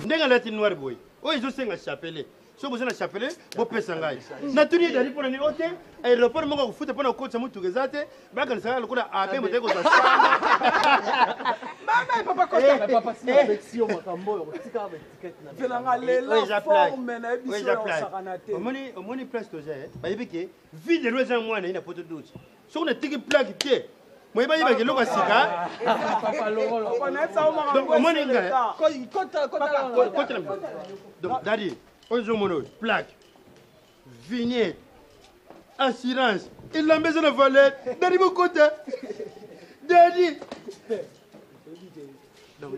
Ndenge alati noir boye oyo ezosenga chapelet. Soki boza na chapelet bopesa ngai. Natuni ye Dadi mpo na nini o te aéroport moko akofuta mpo na kokotisa motuka eza te bakanisaka lokola abe moto aye kozwa sana. Mama papa kota. Papa si avec yo makambo oyo kotika ba étiquette na. Zela nga lela forme na biso ya osakana te. Omoni omoni place toza eh bayebi ke vie de loin eza mwana ye na poto 12. Soki natiki plaque te moye bayebaka eloko ya sika. Donc omoni ngai kota donc Dadi oyo ozomona oyo plaque vignette assurance elamba eza na valeur Dadi bokota Dadi donc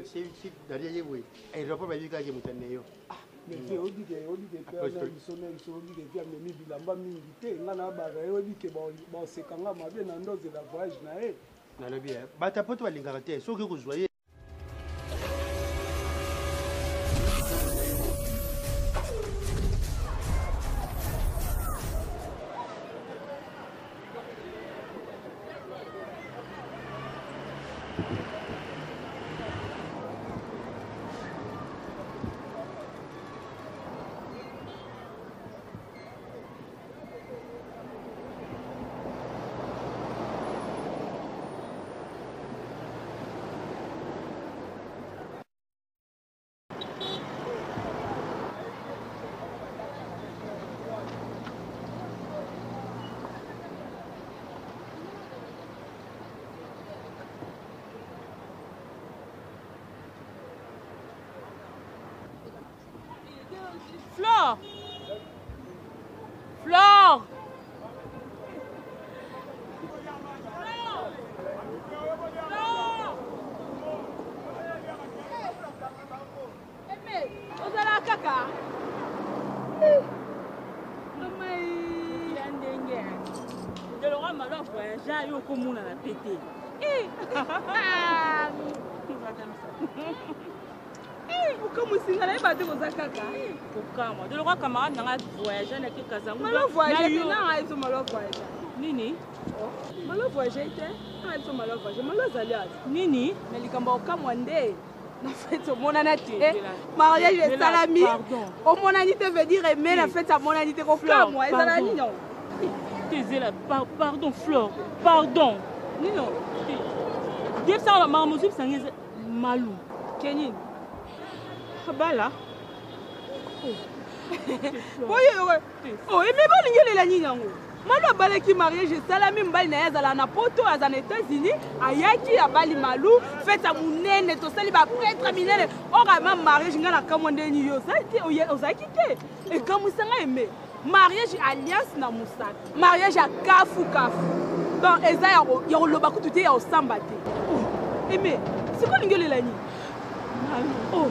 Dadi aye boye aéroport bayebi kaka ke moto aneyo. Mais vie oyebi ke oyebi ke père na biso na biso oyebi ke vie amemi bilamba mingi te nga na baka ye oyebi ke baseka nga mabe na ndozela voyage na ye. Nalobi bato ya poto balingaka te soki kozwa ye. Flore! Flore! Ozala kaka ya ndenge eloko malo voyage yo okomonana pe te. Okamwisinga nayeba te koza kaka. Kokamwa de lokwa camarade nanga voyage nake Kazangu. Malo voyage te nanga biso malo voyage. Nini? Malo voyage te nanga biso malo voyage. Malo azali aza. Nini? Na likambo ya kokamwa nde na fete omonana te mariage esalami omonani te veut dire aime na fete amonani te kokamwa ezala nini yango? Tezela pardon Flore pardon. Nino? Yebisaka makambo mosusu bisanga eza malu. Kenini? Abala. Oyo oh eme balingi elela nini yango? Malu abalaki mariage esalami mobali na ye azala na poto aza na États-Unis ayaki abali Malu fete ya monene tosali ba prêtre minene or ama mariage ngai nakamwa ndeni yo ozalaki te ekamwisa ngai eme mariage alliance na mosaka mariage ya kafu kafu donc eza ya koloba kutu te ya kosamba te eme sikoyo olingi olela nini? Oh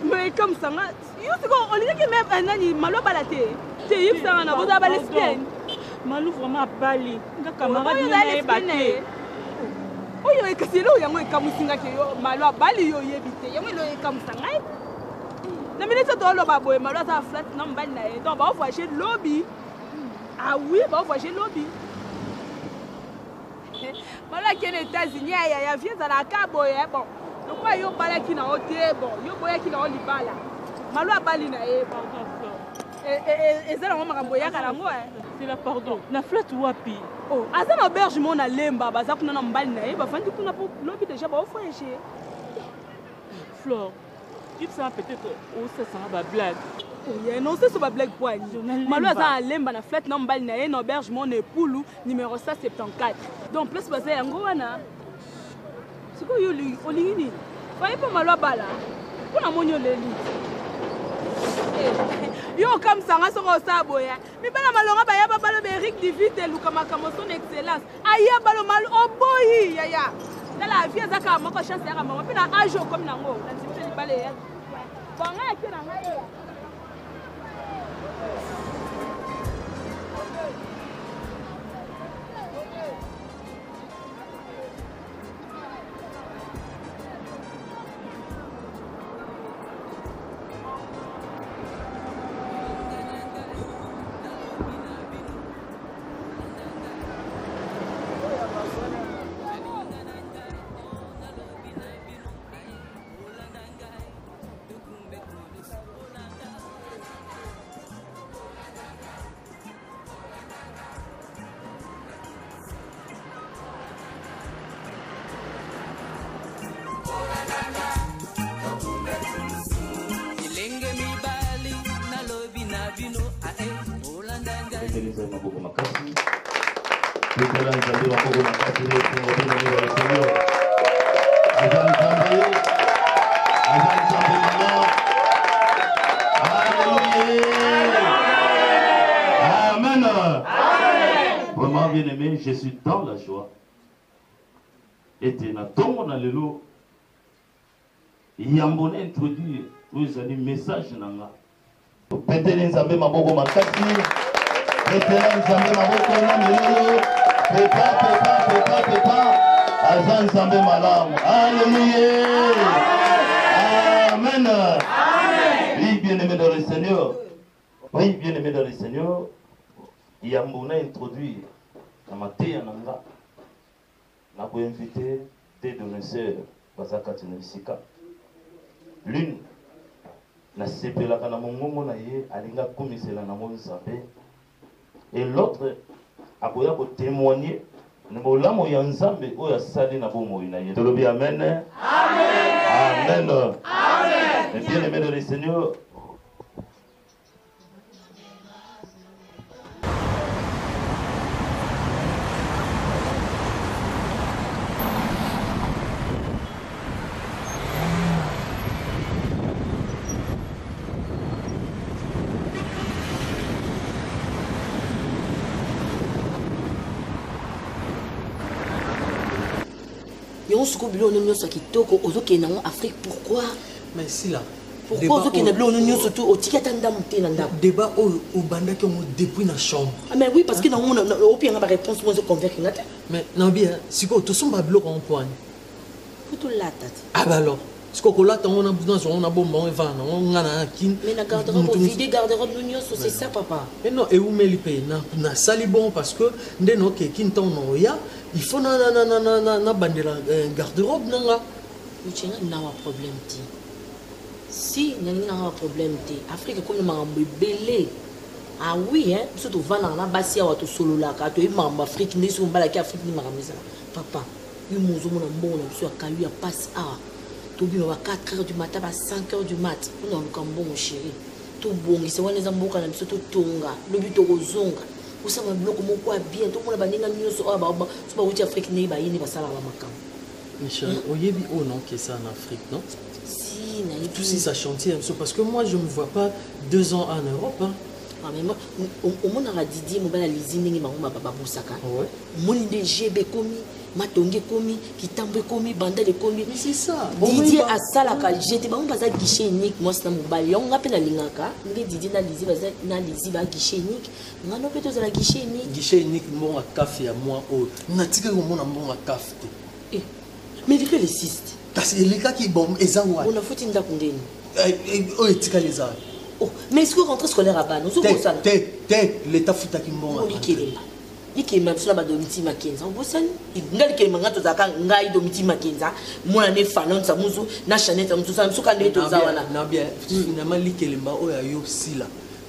mais ekamwisa nga yo sikoyo olingaki me nani Malu abala te te yebisanga na bozala ba lesbienne. Malu vraiment abali nga camarade nayeba te. Oyo ekasi eloko yango ekamwisi nga ke yo Malu abali yo oyebi te yango eloko ekamwisa ngai na minute toloba boye Malu aza flat na mobali na ye donc baovoyage lobi. Ah oui baovoyage lobi. Malu akende États-Unis ya vie ezalaka boye bon lokola yo obalaki na yo te bon yo boyaki na yo libala Malu abali na ye bon eza nango makambo eyaka nango. C'est la pardon na flat wapi? Oh aza na auberge mo na Lemba baza kuna na mobali na ye bafandi kuna po lobi déjà baovoyage. Flore yebisaka peut-être osasanga ba blague. Oye non c'est ba blague po ani Malu aza na Lemba na flat na mobali na ye na auberge mo na Epulu numéro 174 donc place baza yango wana. Sikoyo olingi nini? Faye mpo Malu abala mpo namoni oleli yo okamwisanga soki osala boye mibala malonga baya babalo ba Eric Divite eluka makambo son excellence aya balo Malu oboyi yaya tala vie eza kaka moko chance yaka mama mpe na age okomi nango na ndimi te libala eya bon ngai ake na ngai. Bilenge mibali nalobi na bino ae olanda ngai. Beteli Nzambe maboko makasi. Betela Nzambe maboko makasi na esengo bino nde ba Seigneur. Aza Nzambe. Aza Nzambe mama. Alléluia. Amen. Vraiment bien aimé, je suis dans la joie. Ete na tongo na lelo yambo na introduire oyo ezali message na nga tobeteli nzambe maboko makasi betela nzambe maboko na milolo pepa pepa pepa pepa aza nzambe malamu alleluya amen oui bien aimé dans le seigneur oui bien aimé dans le seigneur yambo na introduire na mateya na nga Na ko inviter deux de mes sœurs baza kati na esika. L'une nasepelaka na mongongo na ye alingi akumisela nango Nzambe et l'autre akoya ko témoigner na bolamu ya Nzambe oyo asali na bomoi na ye. Tolobi amen. Amen. Amen. Amen. Bien aimé dans le Seigneur, yango sikoyo biloko nyonso ya kitoko ozokende yango afrique pourquoi mais sila pourquoi ozokende biloko no nyonso tu otiki ata ndambo te na ndako débat oyo obandaki yango depuis na chambre ah, mais oui parce que nango opianga baréponse mo ezoconvaincre nga te mais nabi sikoyo tosomba biloko yango mpo ani po tolata te ah ba alors sikoyo kolata yango nazwa yango na bomba yango evanda nango nga na kin mais na garde-robe ovide garde-robe no nyonso c'est ça papa mais non ewumeli mpe nasali bon parce que nde naokeki ntango naoya il faut nabandela euh, garde-robe na nga Lucenga nawa problème te si nalingi nanga ba problème te afrique ekomi na makambo ebele ah oui hein biso tovandaka na basi awa tosololaka toyebi makambo afrique nde soki mobali ake afrique nde makambo ezala papa yo mo ozomona mbongo na biso ya kayu ya pasi awa tobima ba 4 heures du matin ba 5 heures du mat mpona koluka mbongo chéri tobongisa wana eza mboka na biso totonga lobi tokozonga osala biloko moko ya bien tomona baninga nyonso awa so bawuti afrique ndenge bayini basalaka bamakambo Michel, hmm? oyebi oyo naokesa en Afrique, non Si, nayebi. Tout ça chantier parce que moi je me vois pas deux ans en Europe. Hein. Ah, mais moi, omonaka Didier mobali ya Lizzie ndenge bango babosaka. Omoni nde GB ekomi, matongi ekomi, kitambo ekomi, bandal ekomi. Mais c'est ça. Didier asalaka jete bango baza guichet unique mwasi na mobali. Yango nga mpe nalingaka nde Didier na Lizzie baza na Lizzie ba guichet unique. Nga no mpe tozala guichet unique. Guichet unique mbongo ya kafe ya mwa oyo. Natikaki komona mbongo ya kafe te. Eh, mais eleki le 6 kasi elekaki bon eza wapi onafuti ndako ndeni eh, eh, oyo etikali eza wapi oh, mais sikoyo rentrée scolaire ya bana ozokosana te te leta afutaki mbongo likelemba likelemba biso na badomiti makenza obosani nga likelemba nga tozalaka ngai domiti makenza mwana ne fanon samuzu na chanel samuzu sana biso ka ndenge toza wana na bien finalement likelemba oyo ayo sila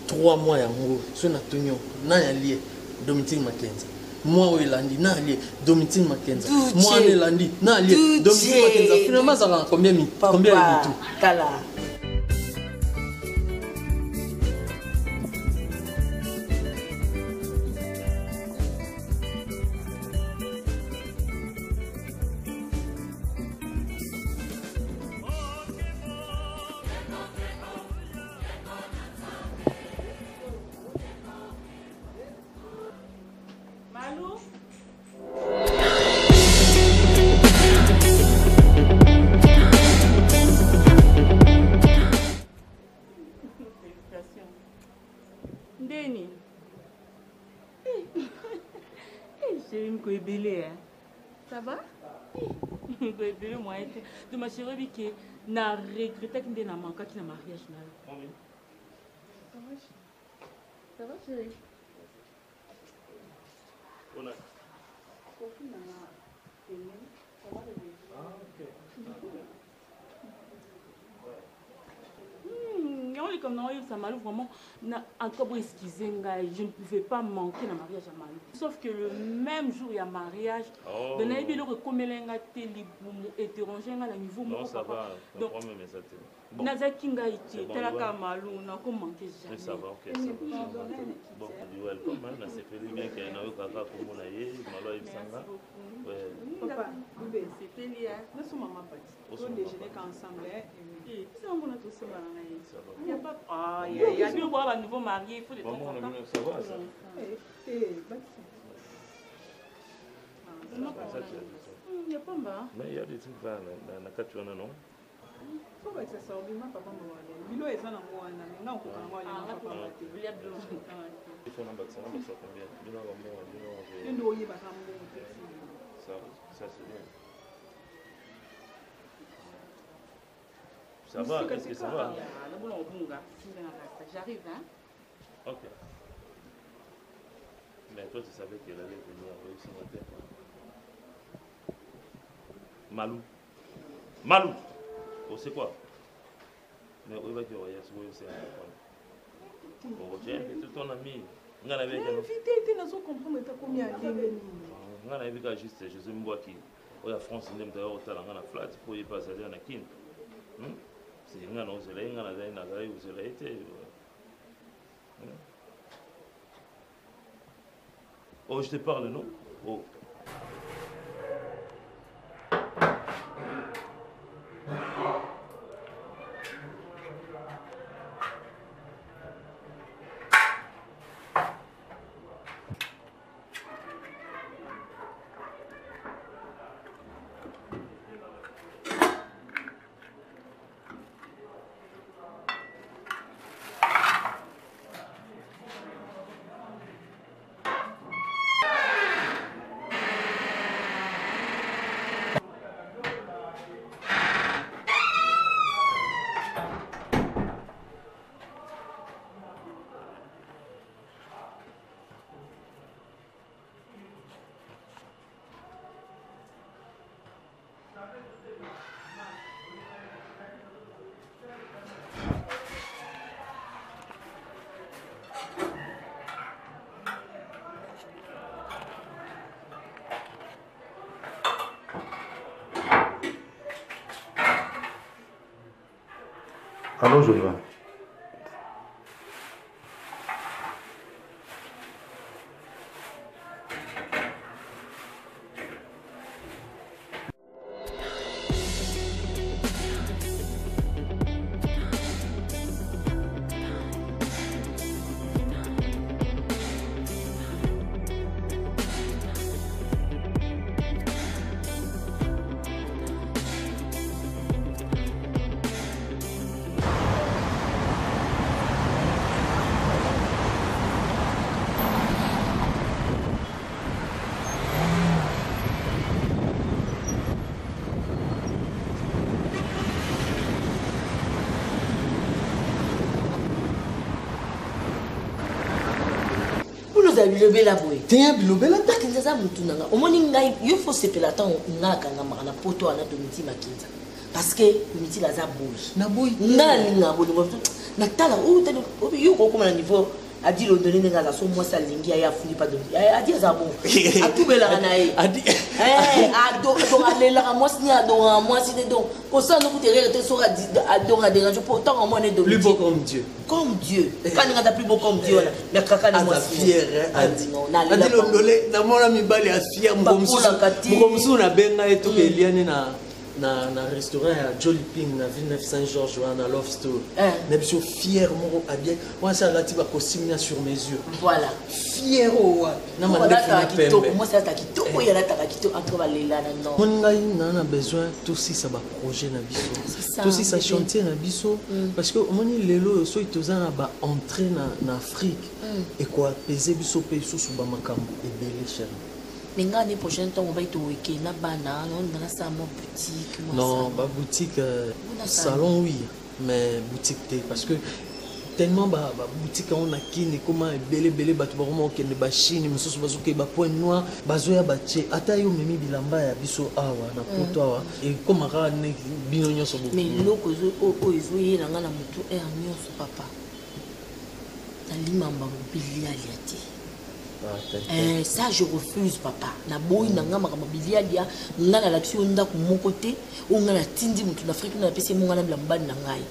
3 mois yango so na tunion nani alie domitile makenza mwa oyo elandi na alie domitile makenza mwa wana elandi na alie domitile makenza finalement azalaka na combien combien ya mitu tala Malou Félicitations. Ndeni. Chérie mko ebele hein. Ça va? Mko ebele moyen te. De ma chérie bike na regrettaki nde na manquaki na mariage na yo. Ça va? Ça va chérie? Hmm, yango likambo na oyebisa Malou vraiment na en tout cas bo excuse ngai, je ne pouvais pas manquer na mariage ya Malou. Sauf que le même jour ya mariage, oh. donc nayebi eloko ekomela nga te libumu e déranger nga na niveau Non, moko ça papa. va, Donc problème eza te. Bon. nazalaki ngai te, C'est bon, talaka ouais. Malou, nako manquer Mais jamais. ça va, ok, ça va. Ça va. Bon, you welcome, hein, nasepeli bien ke nayokaka komona ye malo ayebisanga. Ouais. Papa, bébé. Sepeli hein. Nasomba mapati. Osomba To déjeuner mapati. ensemble, hein. Eh, biso yango na tosomba na ngai. Ça va. Y a pas ah, y a y a bino boa ba nouveau marié, il faut de temps Maman, en on a temps. mis- ça va, ça Eh, eh, bakisa. Ça, tu as dit ça. Y a pas mba. Mais il y a des trucs là, na kati wana, non? Faut bakisa sorbi mapa pamba wana. Bilo eza nango wana, mais nga okoka yango alia mapa pamba te. Lia bilo. Il faut nambakisa, nambakisa combien? Bino bambongo, bino Yo nde oyebaka mbongo te. Ça, ça c'est bien. Ça va? Est-ce que ça va? Ah, nabona obunga. Singa na rasta. J'arrive hein. Ok. Mais toi, tu savais qu'elle allait venir avec ce matin. Malou. Malou. Oh, c'est quoi? Mais où va tu c'est un Bon, tu as invité ton ami. Nga na Na invité te, nazo comprendre ata komi ya ndenge nini. Nga nayebi kaka juste Jésus Mbwaki oyo ya France nde moto aya kotala nga na flat mpo ye mpe azali na Kine. Hmm? C'est nga na ozela ye, nga nazali kozela ye te. Oh, je te parle, non? Oh. Allô, Joliva. Ozala bilobela boye. Te, bilobela te. Makenza aza motu na nga. Omoni ngai, yo fo sepela ntango nga akangamaka na poto wana Domiti Makenza, parce que Domitila aza boye. Naboyi te. Nga nalinga bolingo natala oyo tali yo kokoma na niveau Adi Londoni ndenge aza so mwasi alingi aye afundi pa Domiti. Adi aza bon, atubelaka na ye. Adi. Eh, donc alelaka mwasi ne, adongaka mwasi ne, donc kosala nokuta erreur te soki adonga dérange po ntango amwana Plus Domiti beau comme Dieu. Comme Dieu kaninga aza plus beau comme Dieu wana, mais kaka na Aza mwasi fier, hein, Adi. Non, nalela Adi Londole, namona mibali ya fier moko mosusu. Bakolaka te. Moko mosusu nabenga ye toke eliane na restaurant ya Jolly Ping na Villeneuve Saint Georges wana, Love Store. Eh. Na biso fier moko abia wana se alati bacostume na sur mesure. Voilà. Fier oyo wapi na mandefu alataka na kitoko pembe. Mwasi alataka kitoko, oyo alataka kitoko entre balelana non. Moni ngai na besoin tosisa baprojet na biso. C'est ça, Tosisa bébé. chantier na biso, parce que omoni lelo oyo soki toza na baentrée na Afrique, ekoapese biso mpe lisusu bamakambo ebele, chéri. Mais nga année prochaine ntango bai toweke na bana, naolinga nasala mwa boutique mwa Non, salon. bah boutique, Una salon. salon oui, mais boutique te, parce que Tellement ba ba boutique yango na Kin ekoma ebele ebele bato bakoma kokende ba Chine mosusu bazokende ba point noir bazoya batie ata yo omemi bilamba ya biso awa na poto awa ekoma kaka ndenge bino nyonso bo Mais eloko oyo ezoyela nga na motu heure nyonso papa nalimamba bilialia te. Eh, ça je refuse papa naboyi na nga makambo bilialia nga nalakisi yo ndako moko te oyo nga natindi motu na afrike napesi ye monga na bila mobali na ngai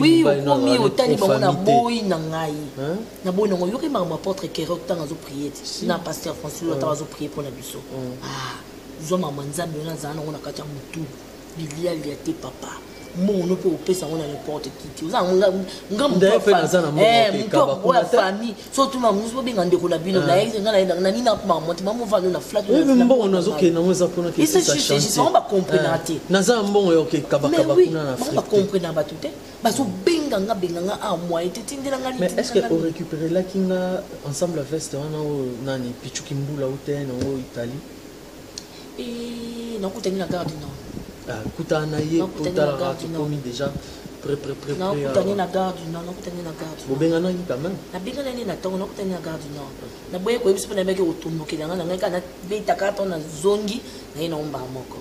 oui okomi otali bango naboyi na ngai naboyi nango yoki makambo apôtre kerok ntango azoprie te na pasteur francis oyo ntango azoprie mpo na biso ah, zwa makambo ya nzambe wana azala nango na kati ya motu bilialia te papa mbongo no mpe opesa yango na n'importe qui te oza nga moto ya famille so otuna mosusu bobenga ndeko na bino nani na makambo te mamovando na flat mbongo nazokende yango eza mpona bango bacomprenaka te naza na mbongo ya okekabakaba kuna na afrique bacomprenaka bato te bazobenga nga benga nga a moyen te tindela nga mais est ce que orécupérelaki nga ensemble ya veste wana oyo nani pichuki mbula ute nango italie nakutani na gare du nord ah, kutana na ye totalaka tokomi déjà près près près nakutani na gare du nord nakutani na gare du nord bobenganaki quand même nabenganaki na ntongo nakutani na gare du nord naboye koyebisa mpo nayebaki kotombokela nga na ngai kaka nabetaka ntango nazongi naye na ombaa moko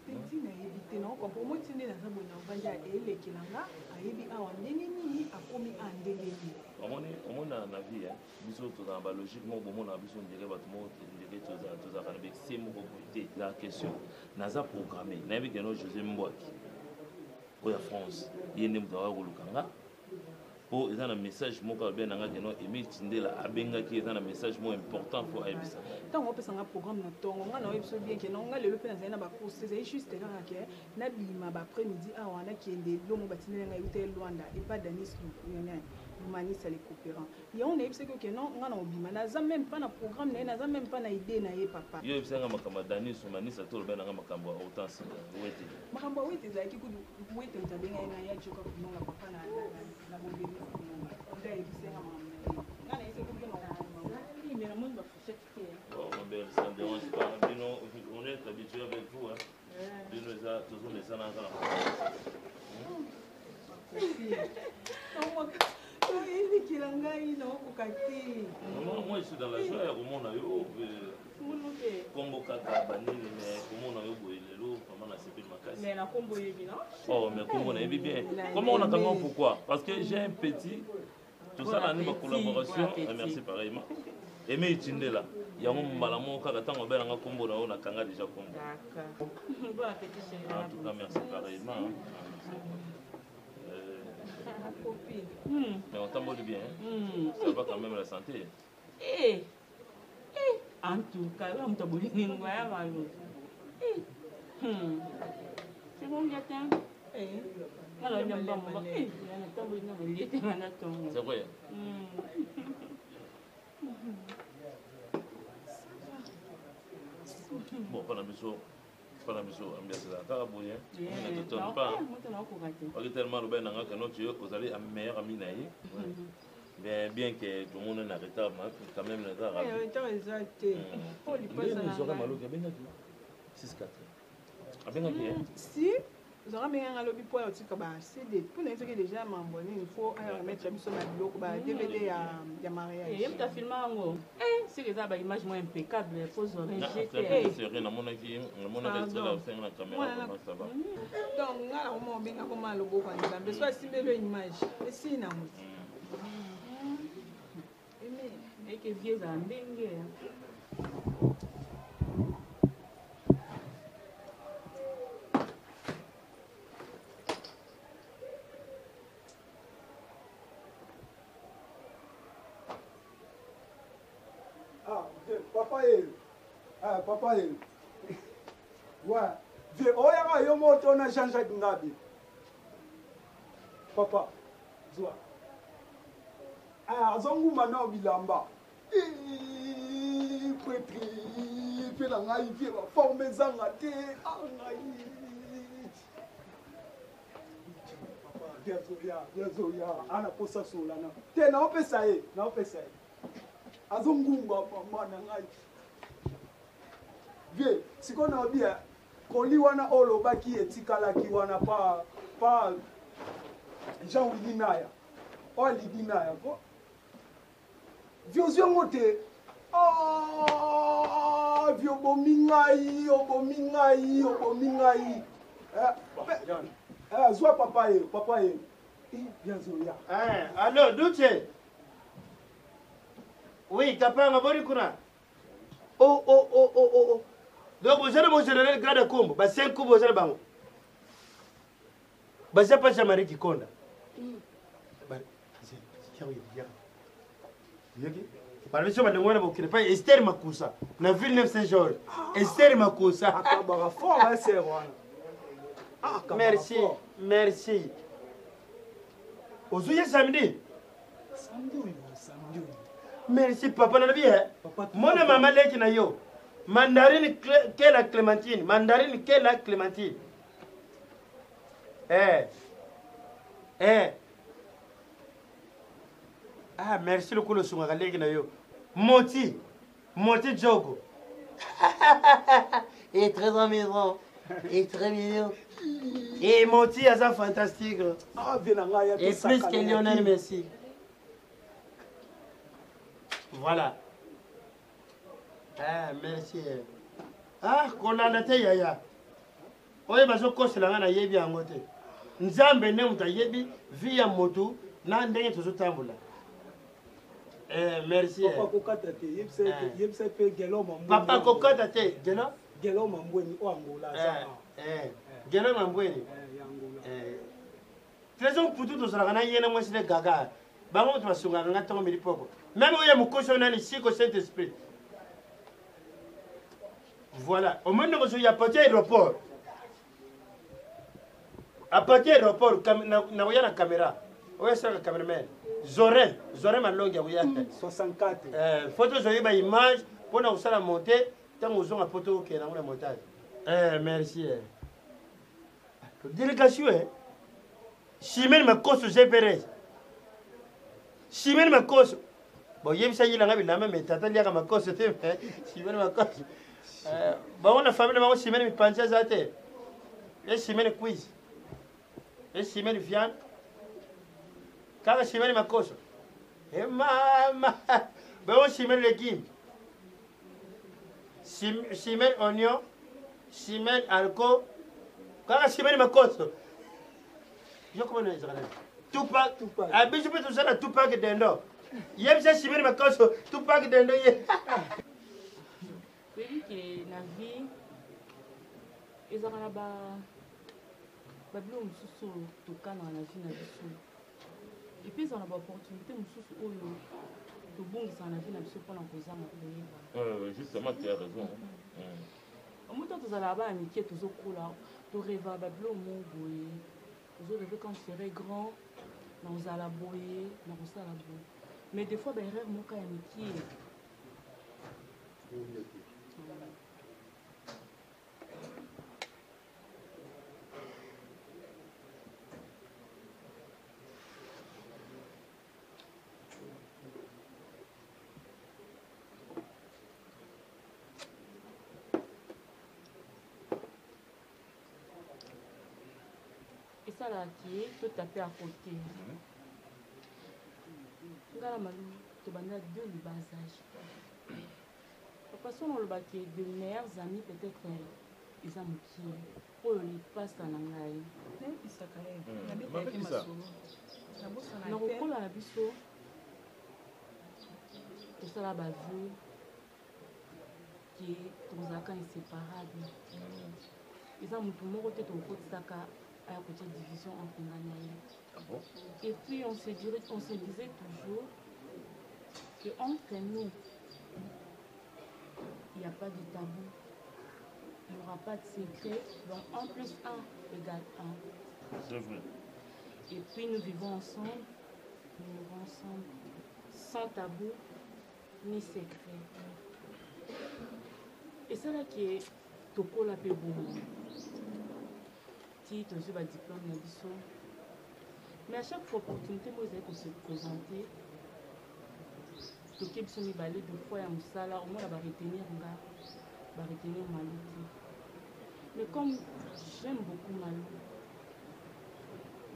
Petit nayebi te na comprendre moi ti nde naza boye na ovandi elekela nga ayebi awa ndenge nini akomi a ndenge nini omoni omoni na vie biso tozala na balogique moko bomona biso ndire bato moko ndire tozalaka na bexe moko boye te la question naza programme nayebi keno josé mbwaki oyo ya france ye nde moto akaka koluka nga po eza na message moko alobi na nga ke non Emile Tindela abengaki eza na message moko important fo ayebisa ntango opesa nga programme na ntongo nga naoyebi biso bien ke non nga lelo mpe nazali na bacourse ezali juste kaka ke nabima ba après midi awa nakende bilongo batindeli ngai euta Luanda epa Danis Lumanisa le coopérant yango nayebisaki oke non nga na obima naza même pas na programme na ye naza même pas na idée na ye papa yo oyebisaki nga makambo ya Danis Lumanisa to olobaki na nga makambo ya Hortense Wete makambo ya Wete ezalaki kutu Wete moto abengaki ngai ya joka kunonga papa na na bobeli kunonga nde ayebisi nga makambo na ye nga nayebisaki bino mais namoni ba fourchette te Oh, ma belle, ça ne dérange pas. Bino, on est habitué avec vous. Hein. Bino, eza, toujours les ana kaka. elekela ngai naokoka te Moi, moi, je suis dans la joie ya komona yo. Kombo kaka banini mais komona yo boye lelo vraiment nasepeli makasi. Mais na kombo oyebi non? Oh, mais kombo nayebi bien. Comment on attend pourquoi? Parce que j'ai un petit tosala nini ba collaboration ah, merci pareillement. Aimé Itindela yango mbala moko kaka ntango abelanga kombo na yo nakanga déjà kombo. D'accord. Bon appétit chérie. En tout cas merci pareillement. Euh, mais on tamboli bien. Hein? Mm. Ça va quand même la santé. Eh. Eh, en tout cas, là, moto abolingi ngwa ya malo. Eh. Hmm. C'est bon, bien, Eh. Nga na olia mbambo. Eh, na tamboli na bolie te nga na tongo. C'est vrai. Bon, pas na biso pas na biso ambiance ezala kaka boye ne t'étonne pas oki tellement alobaki na nga kano tu ozali meilleur ami na ye bien bien que tomoni na retard quand même naza ravi retard eza te po lipasa na ngai maloki abengaki 6 4 abengaki ye si ozalaka ndenge nga alobi mpo otika ba cd mpo na ye soki deja mambo nini fo aya remettre biso na biloko ba dvd ya, ya mariage ye moto afilma yango seke eza ba image moko impeccable fo zwa rejete namonaki namonaki extrait la osenga na caméra vraiment ça va donc nga nakoma obenga koma loboko ya nzambe so asimbeli yo image esili nango te eke vie ezala ndenge Ah, papa ye. Ah, papa ye. Ouais. Vie, oyaka yo moto na Jean-Jacques Ngabi. Papa, zwa. Ah, azonguma na bilamba. Prêtre, mpe na ngai vie baforme ezanga te. Ah, ngai. Vie azoya, vie azoya, ana posa solana. Te naopesa ye, naopesa ye. Azongumba mama na ngai. Vie, sikoyo na obia koli wana oyo olobaki etikalaki wana pa pa Jean Willy Naya. Oyo alidi Naya ko. Vie ozwi yango te. Ah, vie obomi ngai, obomi ngai, obomi ngai. Eh, eh, zwa papa ye, papa ye. Eh, bien zoya. Eh, allo, Duce. Oui, Kapanga, boni kuna. Oh, oh, oh, oh, oh, oh. Donc, boza na mon général grade kombo, ba 5 coups boza na bango. Baza pa Jean-Marie Kikonda. Balobi so bandeko wana bokende pa Esther Makusa na ville 9 Saint Georges. Esther Makusa. Akabaka fort hein sœur wana. Ah, merci, merci. Ozuye samedi? Samedi oyo, samedi oyo. Merci papa nalobi eh. Mona mama leki na yo. Mandarine kela Clémentine, mandarine kela Clémentine. Eh. Eh. Ah, merci lokola osungaka leki na yo. Moti. Moti Djogo. Et très amusant. Et très mignon. Et Moti aza fantastique. Ah, vie na ngai ya Et plus que Lionel Messi. Voilà. Ah, merci. Ah, kolanda te yaya. Oyo bazokosela ngai nayebi yango te. Nzambe nde moto ayebi vie ya motu na ndenge tozotambola. Eh, merci. Papa kokata te, yebisa eh. yebisa pe Gelo Mambweni. Papa kokata te, Gelo? Gelo Mambweni o Angola aza. Eh, eh. Gelo Mambweni. Eh, ya Angola. Eh. Trésor Putu tozalaka na ye na mwasi ne gaga. Bango moto basungaka nga ntongo midi poko. Meme oyo ya mokosi oyo nani siko Saint Esprit. Voilà. Omoni ndenge ozo ya partir aéroport. À partir aéroport nakoya na caméra. Oyo asalaka cameraman. Zorin, Zorin Malongi akoya. 64. Eh, photo ozoyeba image mpo na kosala monte ntango ozonga poto okende yango na montage. Eh, merci. Eh. Délégation eh. Chimène Makoso GPRS. Chimène Makoso. Bon, yebisa ye nanga bilamba mais tata liaka makoso te mais Chimène Makoso. Euh, bango na famille na bango Chimène mipanzi aza te. Ye Chimène quiz. Ye Chimène viande. Kaka Chimène Makoso. Eh mama. Bango Chimène légumes. Chimène oignon. Chimène alcool. Kaka Chimène Makoso. Yo comment ezalaka nani? Tupac. Ah biso mpe tozala Tupac dendo. Yebisa Chimène Makoso Tupac dendo ye. Oyebi ke na vie ezalaka na ba babiloko mosusu oyo tokanaka na vie na biso epuis ezala na baopportunité mosusu oyo tobungisaka na vie na biso mpona kozanga koyeba. Euh, justement, tu as raison. Omoto tozalaka bana mike tozokola toreva babiloko moko boye ozoreve quand je serai grand nakozala boye nakosala boye mais des fois baerreur moko ya mikie esalaka ke totape à côté nga na malu tobanda de le bas âge papa so nalobaki de meilleurs amis peut-être eza mokie oyo lipasa na ngai nayebisaka ye nabetaki masolo na kokola na biso tosala bavue ke tozalaka inséparable eza motu moko te tokokotisaka aya kotia division entre nga na ye ah et puis on se, dirait, on se disait toujours que entre nous il n'y a pas de tabou il n'y aura pas de secret donc 1 plus 1 égale 1 c'est vrai et puis nous vivons ensemble nous mourons ensemble sans tabou ni secret esalaki tokola mpe bongo ti tozwi badiplome na biso. Mais à chaque fois opportunité moko ezali ko se présenter, toke biso mibale de fois ya mosala, omona ba retenir nga, ba retenir Malou te. Mais comme j'aime beaucoup Malou,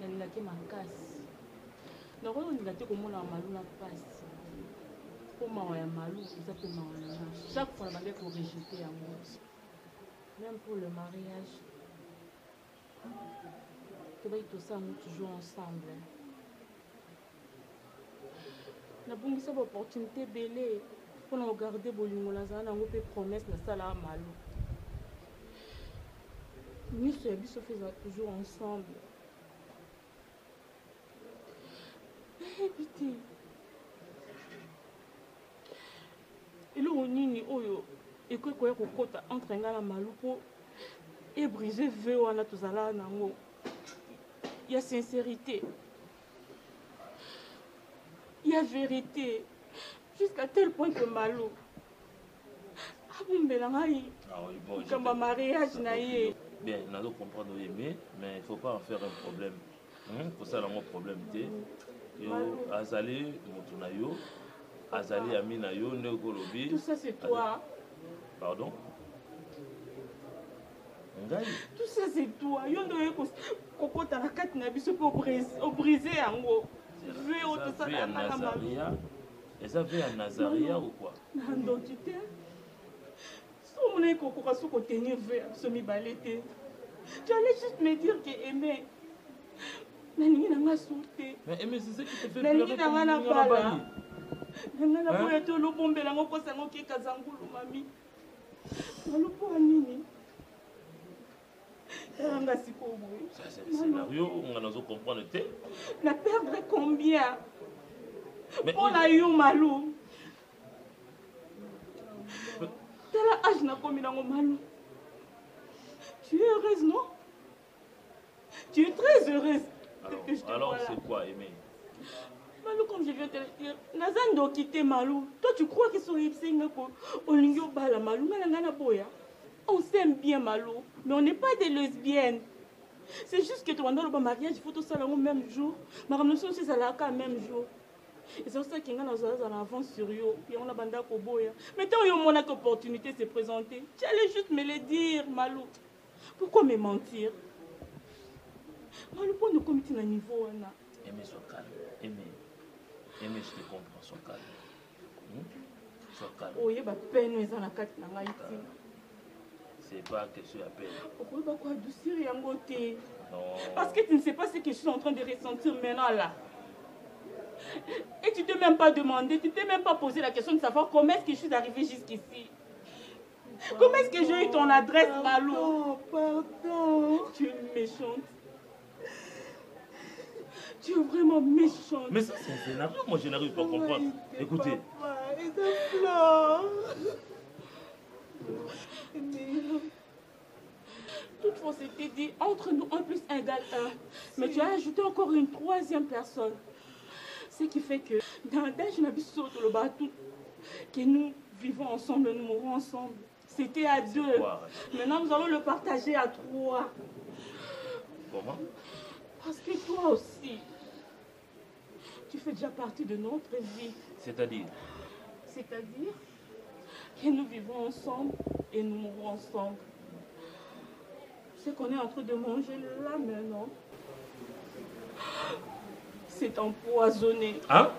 nalingaki makasi. Nakoki kolinga te komona Malou na pasi. Mpo mawa ya Malou eza mpe mawa na nga. Chaque fois nabandaki ko rejeter yango. Même pour le mariage, tobaki tosala yango toujours ensemble. Nabungisa ba opportunité ebele mpo na kogarde bolingo nazala na yango mpe promesse nasala Malou. Nyonso ya biso mpe ezala toujours ensemble. Nayebi te eloko nini oyo ekoki koya kokota entre ngai na Malou mpo ebrise vœu wana tozalaka nango ya sincérité, ya vérité, jusqu'à tel point que Malou abombela ngai likambo ya mariage na ye. Bien, nazo comprendre oyo aimé, mais il faut pas en faire un problème. Kosala yango problème te. Yo azali moto na yo, azali ami na yo, nde okolobi. Tout ça c'est toi. Pardon? Ngai? Tout ça c'est toi. Yo nde oye kokota na kati na biso mpe obrise yango. Vœu oyo tosala na Malou. Eza vœu ya Nazaria ou quoi? Na ndoki te. So omonaki kokoka so kotenir vœu ya biso mibale te. Tu allais juste me dire que Aimé, nalingi na nga sur te. Mais Aimé, c'est ce qui te fait nalingi pleurer na nga na comme bala. Bali. Na nga na boya te olobombela ngo kosa ngo ke kazangulu mami. Naloboya nini? Tala nga sikoyo boye. Ça, c'est le scénario, on a comprendre te. Na perdre combien? Mais Mpo na yo Malou. Tala âge nakomi nango Malou. Tu es heureuse, non? Tu es très heureuse. Alors, que je te alors vois là. c'est quoi, Aimé? Malou, comme je viens de te le dire, naza ndoki te Malou. Toi, tu crois que son yebisi nga ko olingi obala Malou, nga na nga na boya. On s'aime bien Malou, mais on n'est pas des lesbiennes. C'est juste que toi, dans le mariage, il faut tout ça le même jour. Makambo nyonso ezalaka même jour. Et c'est pour ça que nga nazala en avance sur yo. Et on a banda koboya. Mais tant yo mona opportunité s'est présentée, tu allais juste me le dire, Malou. Pourquoi me mentir? Malou, pour nous commettre un niveau wana. Aimé, sois calme. Aimé. Aimé, je te comprends, sois calme. Sois calme. Oye, ba peine eza na kati na ngai ti. C'est pas question ya peine. Okoyeba ko adoucir yango te. Non. Parce que tu ne sais pas ce que je suis en train de ressentir maintenant là. Et tu t'es même pas demandé, tu t'es même pas posé la question de savoir comment est-ce que je suis arrivée jusqu'ici. Comment est-ce que j'ai eu ton adresse, Malou? Pardon. Tu es méchante. Tu es vraiment méchante. Mais ça, c'est un scénario, moi je n'arrive pas à comprendre. Écoutez. Papa, et ta fleur. Toutefois, c'était dit entre nous, 1 plus 1 égale 1. Mais tu as ajouté encore une troisième personne. Ce qui fait que dans l'âge, tout, que nous vivons ensemble, nous mourons ensemble. C'était à deux. Quoi? Maintenant, nous allons le partager à trois. Comment? Parce que toi aussi, tu fais déjà partie de notre vie. C'est-à-dire? C'est-à-dire que nous vivons ensemble et nous mourons ensemble. Ce qu'on est en train de manger là maintenant, c'est empoisonné. Hein?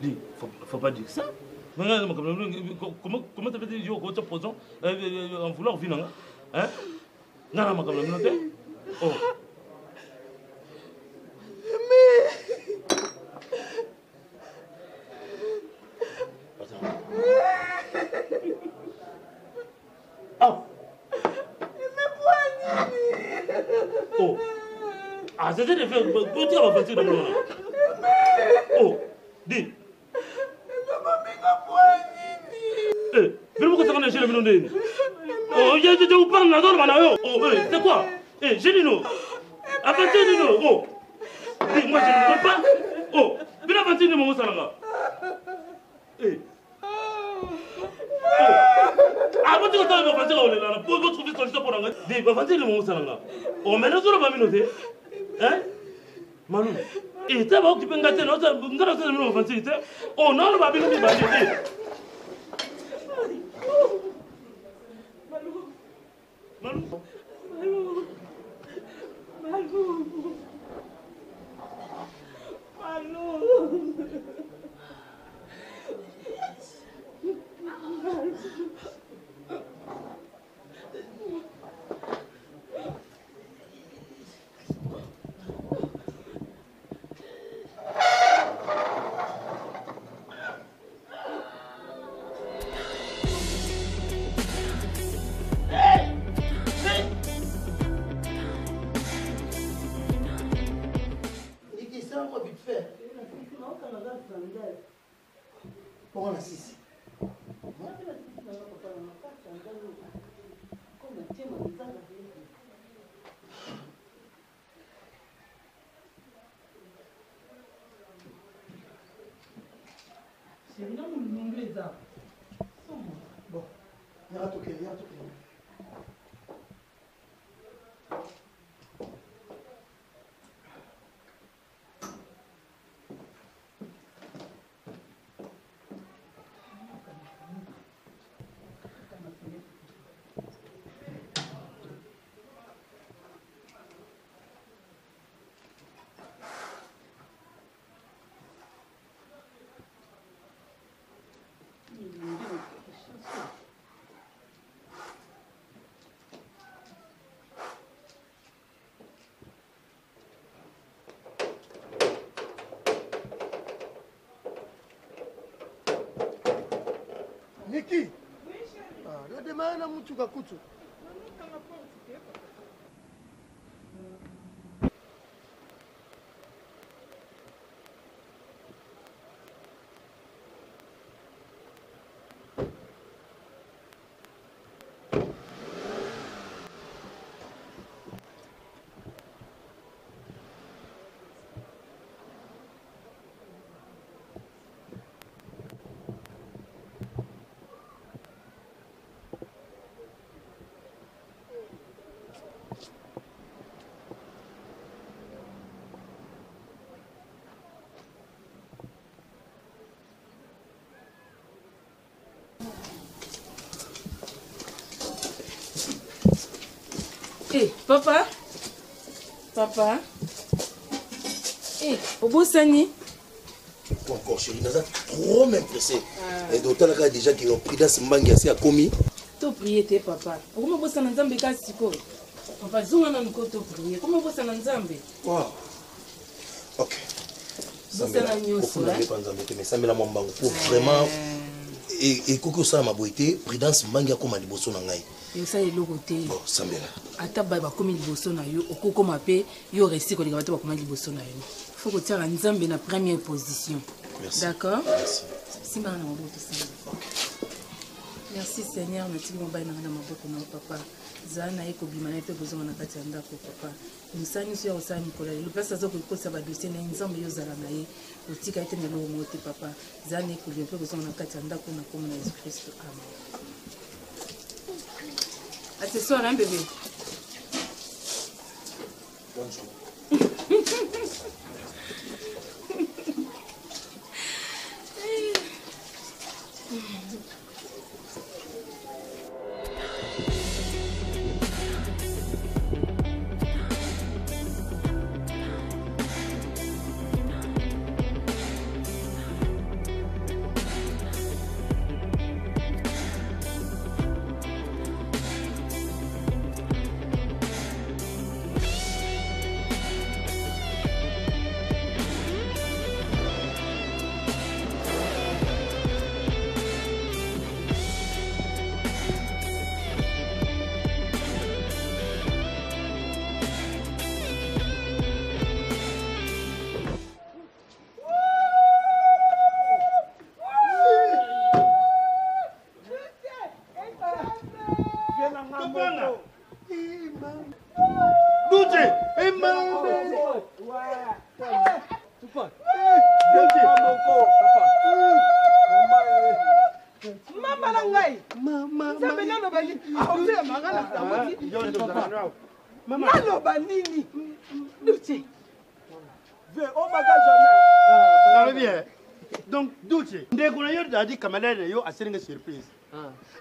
Dis, faut pas dire ça. Comment t'as fait dire que tu poison en vouloir vivre, hein? Non, non, non, non, oh. Mais. Attends. Ah. Mais Oh. Ah, c'est de faire. Pour dire la voiture de mon. Oh. Dis. Eh, vraiment que ça va chez le monde. Oh, je te vous parle là, dans Oh, eh, c'est quoi? Eh, Génino. Avanti Nino. Oh. Dis, moi je ne peux pas. Oh, viens avanti Nino, mon salanga. Eh. Oh. Ah, bon, tu vas avanti là, pour vous trouver solution pour l'anglais. Dis, avanti Nino, mon salanga. Oh, mais nous sommes pas minotés. Hein? Malu eh ta ba okipe nga te nga na ozala bino aventure te o naoloba bino mibale te. Malu. Malu. Malu. Malu. Malu. Bongo na sisi. Chérie, na molungu eza. Bon, yaka tokende, yaka tokende. Niki. Ah, la demande na mutuka kutu. Eh, papa papa eh, obosani Pas encore chérie naza trop même pressé ah. Et otalaka déjà ke prudence mbangi asi akomi. To prier te papa okomi obosana nzambe ka sikoyo papa zonga nanu ko to prier okomi obosana nzambe. Wow. Ok, bosana nyonso. Ofunda mpe nzambe te, mais sambela mwa mbangu po vraiment ekoki osalama boye te. Prudence mbangi akoma liboso na ngai. Osala eloko te. Bon, sambela. Ata baye bakomi liboso na yo, okokoma mpe yo resi koleka bato bakoma liboso na yo. Fo kotiaka nzambe na première position. Merci. D'accord. Merci. Simbaka na maboko, tosamba. Merci Seigneur, natiki mobali na ngai na maboko na yo papa. Zala na ye kobima na ye mpe kozonga na kati ya ndako papa. Mosala nyonso ya kosala mikolo ya lelo, place aza kokosa badossier na ye, nzambe yo ozala na ye, otika ye te na eloko moko te papa. Zala na ye kobima mpe kozonga na kati ya ndako na kombo na Yesu Kristo, amen. À ce soir, hein, bébé. Bonne journée. Duce! Mama na ngai, nzambe naloba nini? Aotelemaka na sango ti naloba nini? Duce. Ve, obaka jamais. Nalobi eh. Donc Duce, ndeko na yo dadi camarade na yo aselinga surprise.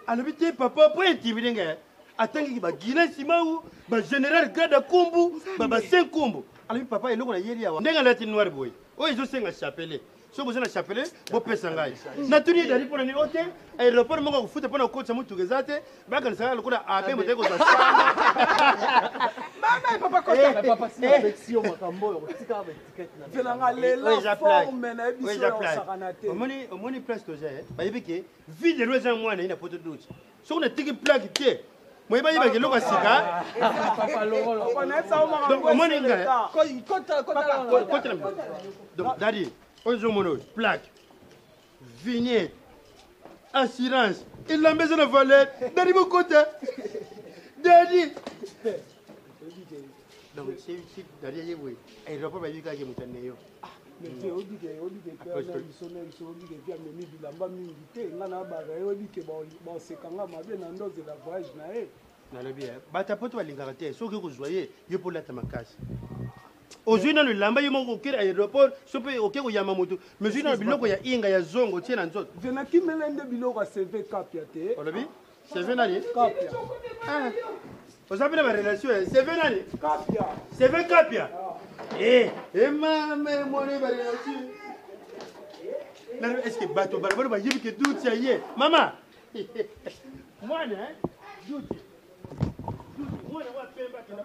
Alobi te papa po intimide ngai. Atangaki ba Guinée Simau, ba général Gada Kumbu, ba ba Saint Kumbu. Alobi papa eloko na yeli awa. Ndenge alati noir boye. Oyo ezosenga chapelet. Soki boza na chapelet, bopesa ngai. Natuni ye dadi mpo na nini ote aéroport moko akofuta mpo na kokotisa motuka eza te, bakanisaka lokola abe moto aye kozwa sana. Mama, papa kota. Papa si napekisi yo makambo oyo kotika ba étiquette na Ve nanga Oyo lela eza plaque. forme na yebi Oyo so eza ya plaque. osakana te. Omoni omoni place toza eh. Bayebi ke vie de loi eza mwana ye na poto duce. Soki natiki plaque te, moyeba yebaka eloko ya sika. Papa longolo. Papa nayebisa yo makambo Donc omoni ngai. Kota kota Kotela mbi. Donc dadi, oyo ozomona oyo plaque, vignette, assurance, elamba eza na valeur. Dadi bokota. Dadi. Donc si dadi aye boye, aéroport bayebi kaka ke moto aneyo. Mais te obike obike pe na biso na biso obike pe amemi bilamba mingi te nga na baka ye obike baseka nga mabe na ndozela voyage na ye. Nalobi eh, bato ya poto balingaka te soki okozwa ye yo mpo olata makasi ozwi nano elamba yo moko okei aéroport so mpe oke koyamba moto mais ozwi nano biloko ya inga ya zongo otie na nzoto. Ve nakimela nde biloko ya CV Kapia te. Olobi CV nani? Kapia. Ah, oza mpe na barelation ya CV nani? Kapia. CV Kapia. Eh, emame mwana barelation. Nalobi est ce que bato balabala bayebi ke duti ya ye mama mwana eh? duti duti mwana wa pembe akenda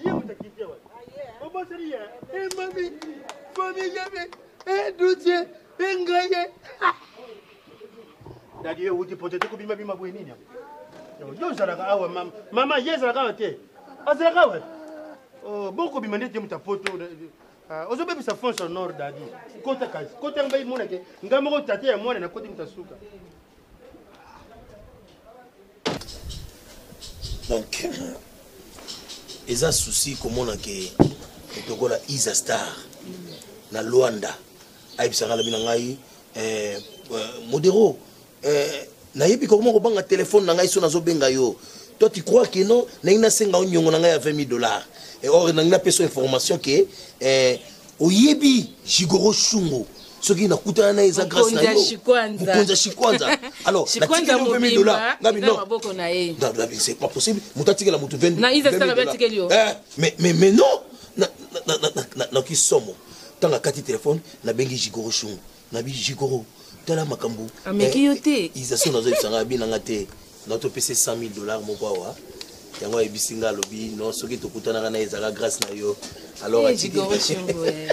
ye moto akiti awa obosani ye e mami mami yabe e duti e ngai ye dadi ye wuti poto te kobimabima boye nini yango yo ozalaka awa mama mama ye ezalaka awa te azalaka awa Oh, bokobima nde te moto ya poto ozobebisa fond sonore dadi kota kasi kota yango baimona ke ngai moko tate ya mwana nakoti moto ya suka. Donc eza souci komona ke lokola Isa Star na Luanda ayebisaka alobi na ngai eh, Modero eh, nayebi kokoma kobanga telefone na ngai so nazobenga yo toi tu crois que non nangi nasenga yo nyongo na ngai ya 20 000 dollars et or nangi napesa yo information ke eh, oyebi Jigoro Shungo soki nakutana na ye eza grâce na yo mokonzi ya Shikwanza alors Shikwanza natikeli yo 20 000 dollars mobimba ngabi eza non maboko na ye. Non, non, c'est pas possible moto atikela moto 20 Na Isa 20 000 Star dollars. atikeli yo. Eh, mais mais mais non na na na na nakoki somo ntango akati telefone nabengi Jigoro Shungo nabi Jigoro tala makambo Ameki yo te. Isa so nazoyebisa ngai abi nanga te natopesa 100 000 dollars moko awa yango ayebisi ngai alobi non soki tokutanaka na ye ezalaka grâce na yo alors Eh, atiki Jigoro Shungo, eh.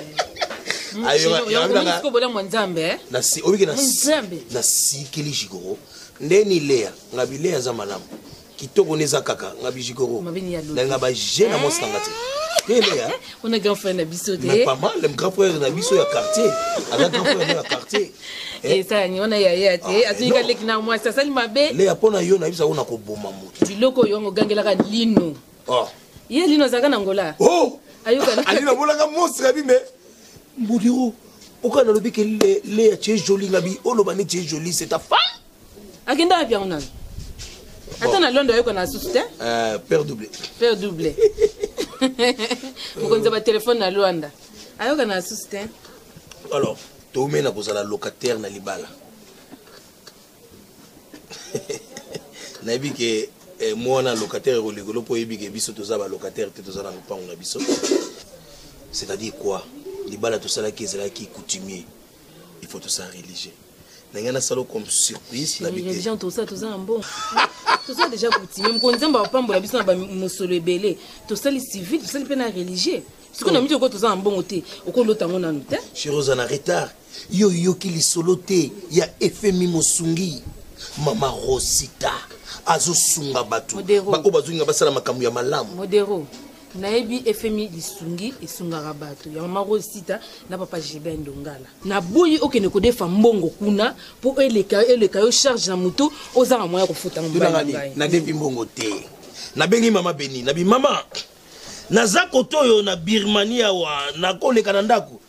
Ayo, Shiro, yango omoni nanga- sikoyo bolamu ya Nzambe, eh? Nasi- obiki na- Nzambe. nasikeli Jigoro ndeni Lea ngabi Lea aza malamu kitoko nde eza kaka ngabi Jigoro Mabini ya lobi. nalinga baje na mwasi nanga te te Lea On a grand frère na biso te. mais pas mal le grand frère na biso ya quartier aza grand frère na ya quartier Eh, esala nini wana yaya te Ah, azwi ka non. leki na mwasi asali mabe Lea mpo na yo nayebisa yo na koboma moto biloko oyo yango ogangelaka lino Oh. ye lino azalaka na ngola Oh! ayokana Ali namonaka monstre abi mais Modero oka nalobi ke Lea tu es jolie ngabi oloba nde tu es jolie c'est ta femme akenda wapi yango nano ata na londo ayokana susu te père doublé père double mokonzi ya batelefone na Lwanda ayokana susu te. Alors toumena kozala locataire na libala nayebi ke eh, mwana locataire ekolikolo mpo oyebi ke biso toza balocataire te toza na lopango na biso c'est-à-dire quoi libala tosalaki ezalaki coutumier il faut tosala religieux na ngai nasala comme surprise nabi te religion tosala toza na mbongo tosala déjà coutumier mokonzi Nzambe apambola biso na bamosolo ebele tosali civil tosali mpe na religieux sikoyo na miti okoyo toza na mbongo te okolota yango nanu te. Chéri oza na retard yo oyoki lisolo te ya FMI mosungi mama Rosita azosunga bato Modero. oyo bazolinga basala makambo ya malamu. Modero nayebi FMI lisungi esungaka bato ya mama Rosita na papa Gilbert Ndongala naboyi okende kodefa mbongo kuna mpo eleka eleka yo charge na motu ozanga moya kofuta yango mobali na tunangani ngai. nadefi mbongo te nabengi mama Beni nabi mama naza kote oyo na Birmanie awa nakoleka na ndako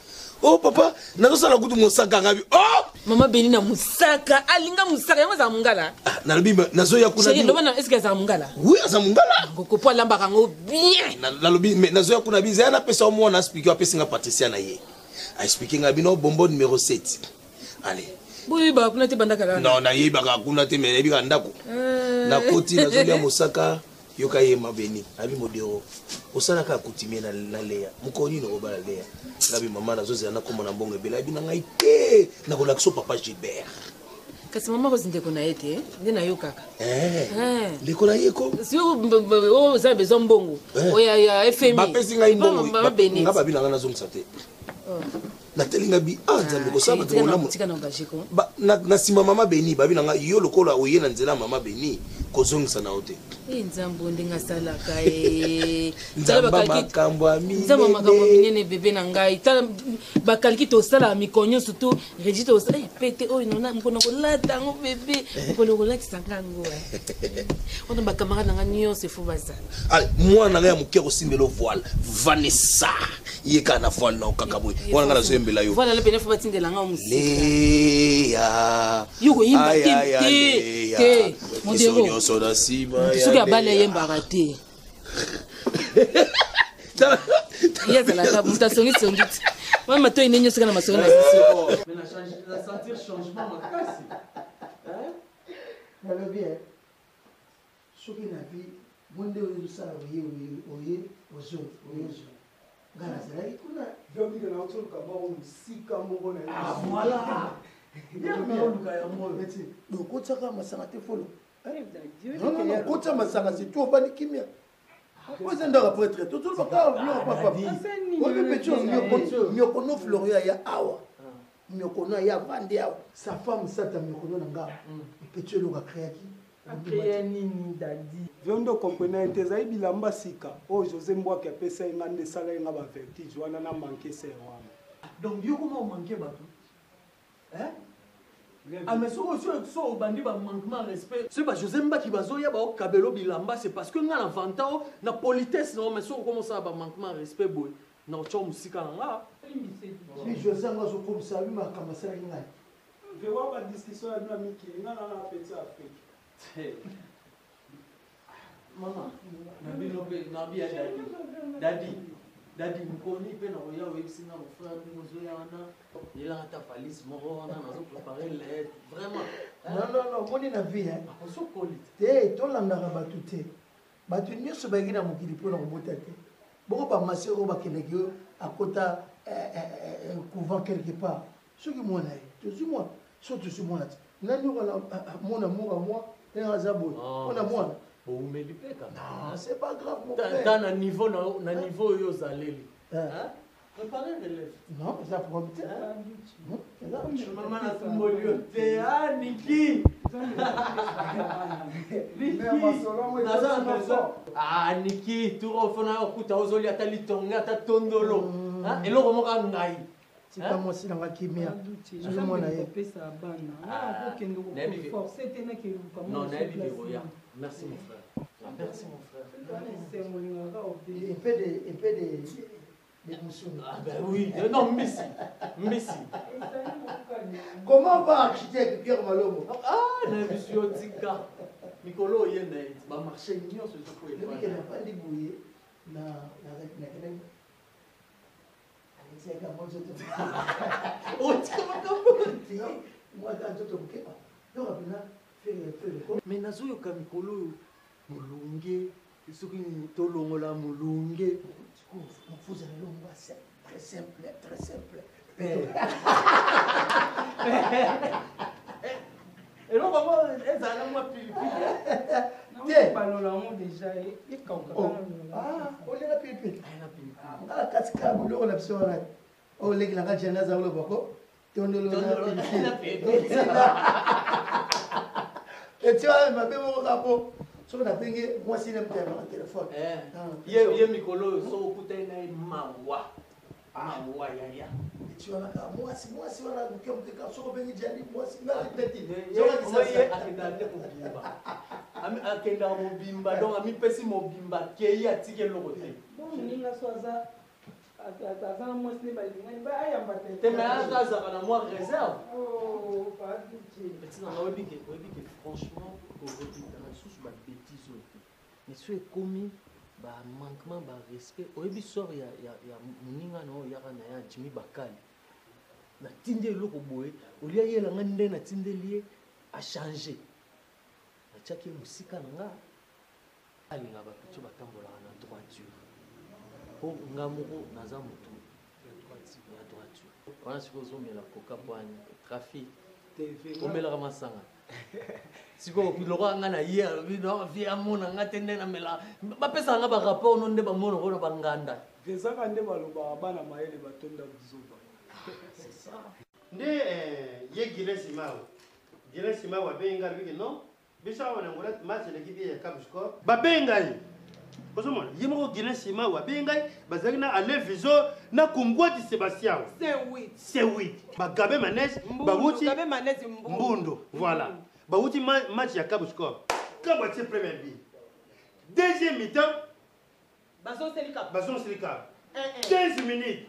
Oh papa, nazosala kutu mosaka ngabi. Oh! Mama Beni na mosaka, alinga mosaka yango azala mongala. Ah, nalobi nazoya kuna. Chérie, loba na est-ce que azala mongala? Oui, aza mongala. Ngoko po alambaka yango bien. Nalobi mais nazoya kuna bi zaya napesa mwana expliquer apesi nga Patricia na ye. A expliquer nga bino bonbon numéro 7. Allez. Boyebaka kuna te banda kala. Non, nayebaka kuna te mais nayebika ndako. Nakoti nazolia mosaka. Yoka ye ma beni abi modero osalaka coutumier na, na Lea mokolo nini okobala Lea ngabi mama nazozela nakoma na mbongo ebele abi na ngai te nakolakisa papa Gilbert. Kasi mama kozi ndeko na ye te nde nayokaka eh, eh. ndeko na ye ko oza na besoin mbongo oyo ya fmi bapesi ngai mbongo nga babi na ngai nazongisa te oh. Natali nga bi ah nzambe kosala bato bolamu na nsima mama beni babi na nga yo lokola oye na nzela mama beni kozongisa na yo te. Nzambe ndenge asalaka ye nzambe makambo ya minene makambo minene bebe na ngai tala bakaliki tosalaka mikolo nyonso to regi tosala pete oyo nona mokolo kolata yango bebe mokolo kolatisa nga yango wana bakamarade na nga nyonso efo bazala mwana na ngai ya moke akosimbela voile Vanessa ye kaka na voile na kaka boye wana ngai nazoyembela yo voile pene fo batindela nga mosika Leya yo koyimba te te te modero nyonso na nsima soki abali ayembaka te ye azalaka moto asongisongi te wana matoi nde nyonso kaka na masolo na biso. Mais na sentir changement makasi. Nalobi soki na vie mo nde oyo ozosala oye oye ozo oye ozo nga nazalaki kuna. Viobike na otoluka moko mosika moko na ah, voilà oluka yango oyo okotiaka masanga te folo. Non non non, kotia masanga c'est tout obandi kimia. Oyo eza ndako ya prêtre tozoloba kaka biloko papa. Oyebi petit nyokono Floria ya awa. Nyokono ya avandi awa. Sa femme sata nyokono na nga. Petit eloko akreaki. Akrea nini dadi? Vio nde okomprena ye te ezali bilamba sika oyo Jose Mbwaki apesa ye nga nde esala ye nga ba vertige wana na manque ser wana. Donc yo koma omanque bato hein? Ah mais soki osi so obandi ba manquement respect soki ba José Mbaki bazoya baokabelo bilamba c'est parce que nga na vanta o na politesse na yo mais soki okoma osala ba manquement respect boye na otya mosika na nga. Soki José yango azokomisa bi makambo asalaki ngai. Vewa ba discussion ya bino ya mikili nga na na petit Afrique. Mama na bino mpe na bi ya dadi dadi dadi mokoni mpe na koya oyebisi nga mon frère bino ozoya wana yelaka ata valise moko wana nazo prépare lettre vraiment. Non non non, omoni na vie hein. Ozokoli te tolandaka bato te bato nyonso bayaki na mokili mpo na kobota te boko bamasi oyo bakendaki oyo akota couvent quelque part soki mwana ye tozwi mwana soki tozwi mwana te nani okola mona mura mwa ndenge aza boye mpona mwana bowumeli mpe kaka. Non, c'est pas grave mon frère. Ta na niveau na na niveau oyo ozaleli. Hein? Préparer relève. Non, eza problème te. Mama na tumboli yo te, ah Niki. Ah Niki, tour ofona okuta ozoli ata litonga ata tondolo. Eloko moko ngai. Tika mwasi na nga kimia. Nazomona ye. Kopesa bana. Okende koforce te nakeluka. Non, nayebi ke oya. Merci mon frère. Merci mon frère. Un peu de un peu de de musuni. Ah ben oui, non mbisi. Mbisi. Comment va architecte Pierre Malongo? Ah, nayebi yo tika. Mikolo oye na ye, ba marché nyonso ezokoyeba. Nayebi ke nafandi boye na na nakendaki Mais nazoyoka mikolo oyo molunge soki tolongola molunge. Très simple, très simple. Eloko yango ezala mwa pilipili. Te. Balola yango deja ekauka. Olela pilipili. Nga kati ka biloko na biso wana. Oyo leki na nga jana aza koloba ko tondolo na pilipili. Eti wana mabe moko kaka po soki nabengi mwasi ne moto ayambaka telefone. Ye mikolo oyo soki okutani na ye mawa. Mawa yaya. Eti wana kaka mwasi mwasi wana moke moke kaka soki obengi jani mwasi ye akendaka nde mobimba. Akendaka mobimba donc amipesi mobimba akei atiki eloko te. Moninga so aza Aza na mwasi nde balingani ba ayamba te. Te mais aza azalaka na mwa réserve. Oh, Paduche. Petit na nga oyebi ke oyebi ke franchement korepetaka lisusu ba bêtises oyo te. Mais soki ekomi ba manquement ba respect oyebi sort ya ya ya moninga na oyo oyaka na ye Jimmy Bakali. Natindi eloko boye olia yela nga nde natindeli ye a changer. Natiaki ye mosika na nga. Alinga ba petit batambolaka na droiture po nga moko naza mutu ya droiture. Wana sikoyo ozomela coca poani trafic omelaka masanga sikoyo lokola nga na ye alobi no vie amona nga te nde namela bapesaka nga barapport no nde bamona kona banganda. Ezaka nde balobaka bana mayele batonda buzoba. C'est ça. Nde ye Guilain Simao Guilain Simao abengi nga alobi ke non Biso awa na Angola match eleki bien ya Cap Score. Babengi ngai. Ozomona ye moko Guilain Simao abengi ngai bazalaki na Alain Viso na Kungwati Sebastião. C8. C8. Ba Gabe Manès bawuti Gabe Manès Mbundu. Mbundu. Voilà. Bawuti match ya Cap Score. Cap atie première but. Deuxième mi-temps Bazongiseli Cap. Bazongiseli Cap. 15 minutes.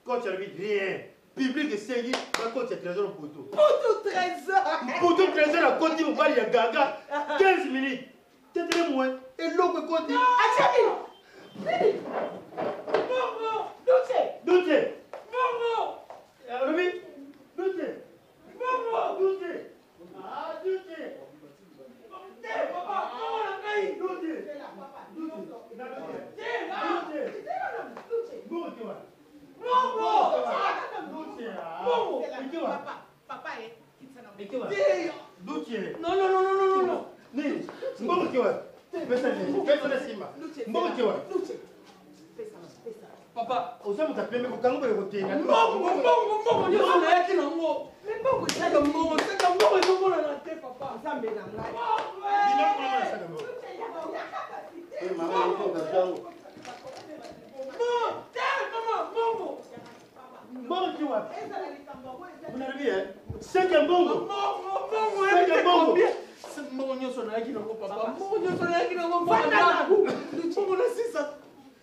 Coach alobi rien. Public esengi bakoti ya Trésor Mputu. Mputu Trésor. Mputu Trésor akoti mobali ya Gaga 15 minutes. Tetele mwe eloko ekoti. Achabi. Nini? Bongo. Duche. Duche. Bongo. Alobi Duche. Bongo. Duche. Ah Duche. Te papa, bongo na ngai. Duche. Duche. Na Duche. Te na. Duche. Duche. Bongo te wana. Bongo. Duche. Bongo. Eke wa. Papa, papa eh. Kitsa na. Eke wa. Duche. Non non non non non non. Nini? Mbongo te wa. Pesa nini? Pesa na nsima. Mbongo te wa. Duche. Pesa, pesa. Papa, oza moto apembe kokanga boye kotela. Mbongo, mbongo, mbongo nyonso nayaki nango. Mais mbongo ezali mbongo, seka mbongo ezomonana te papa. Nzambe na ngai. Biloko mama nasaka mbongo. Eh, mama, mbongo. Mbongo ti wapi? Unalobi eh? Seke mbongo. Seke mbongo. Mbongo nyonso nayaki nango papa. Mbongo nyonso nayaki nango mbongo ndako. Mbongo nasisa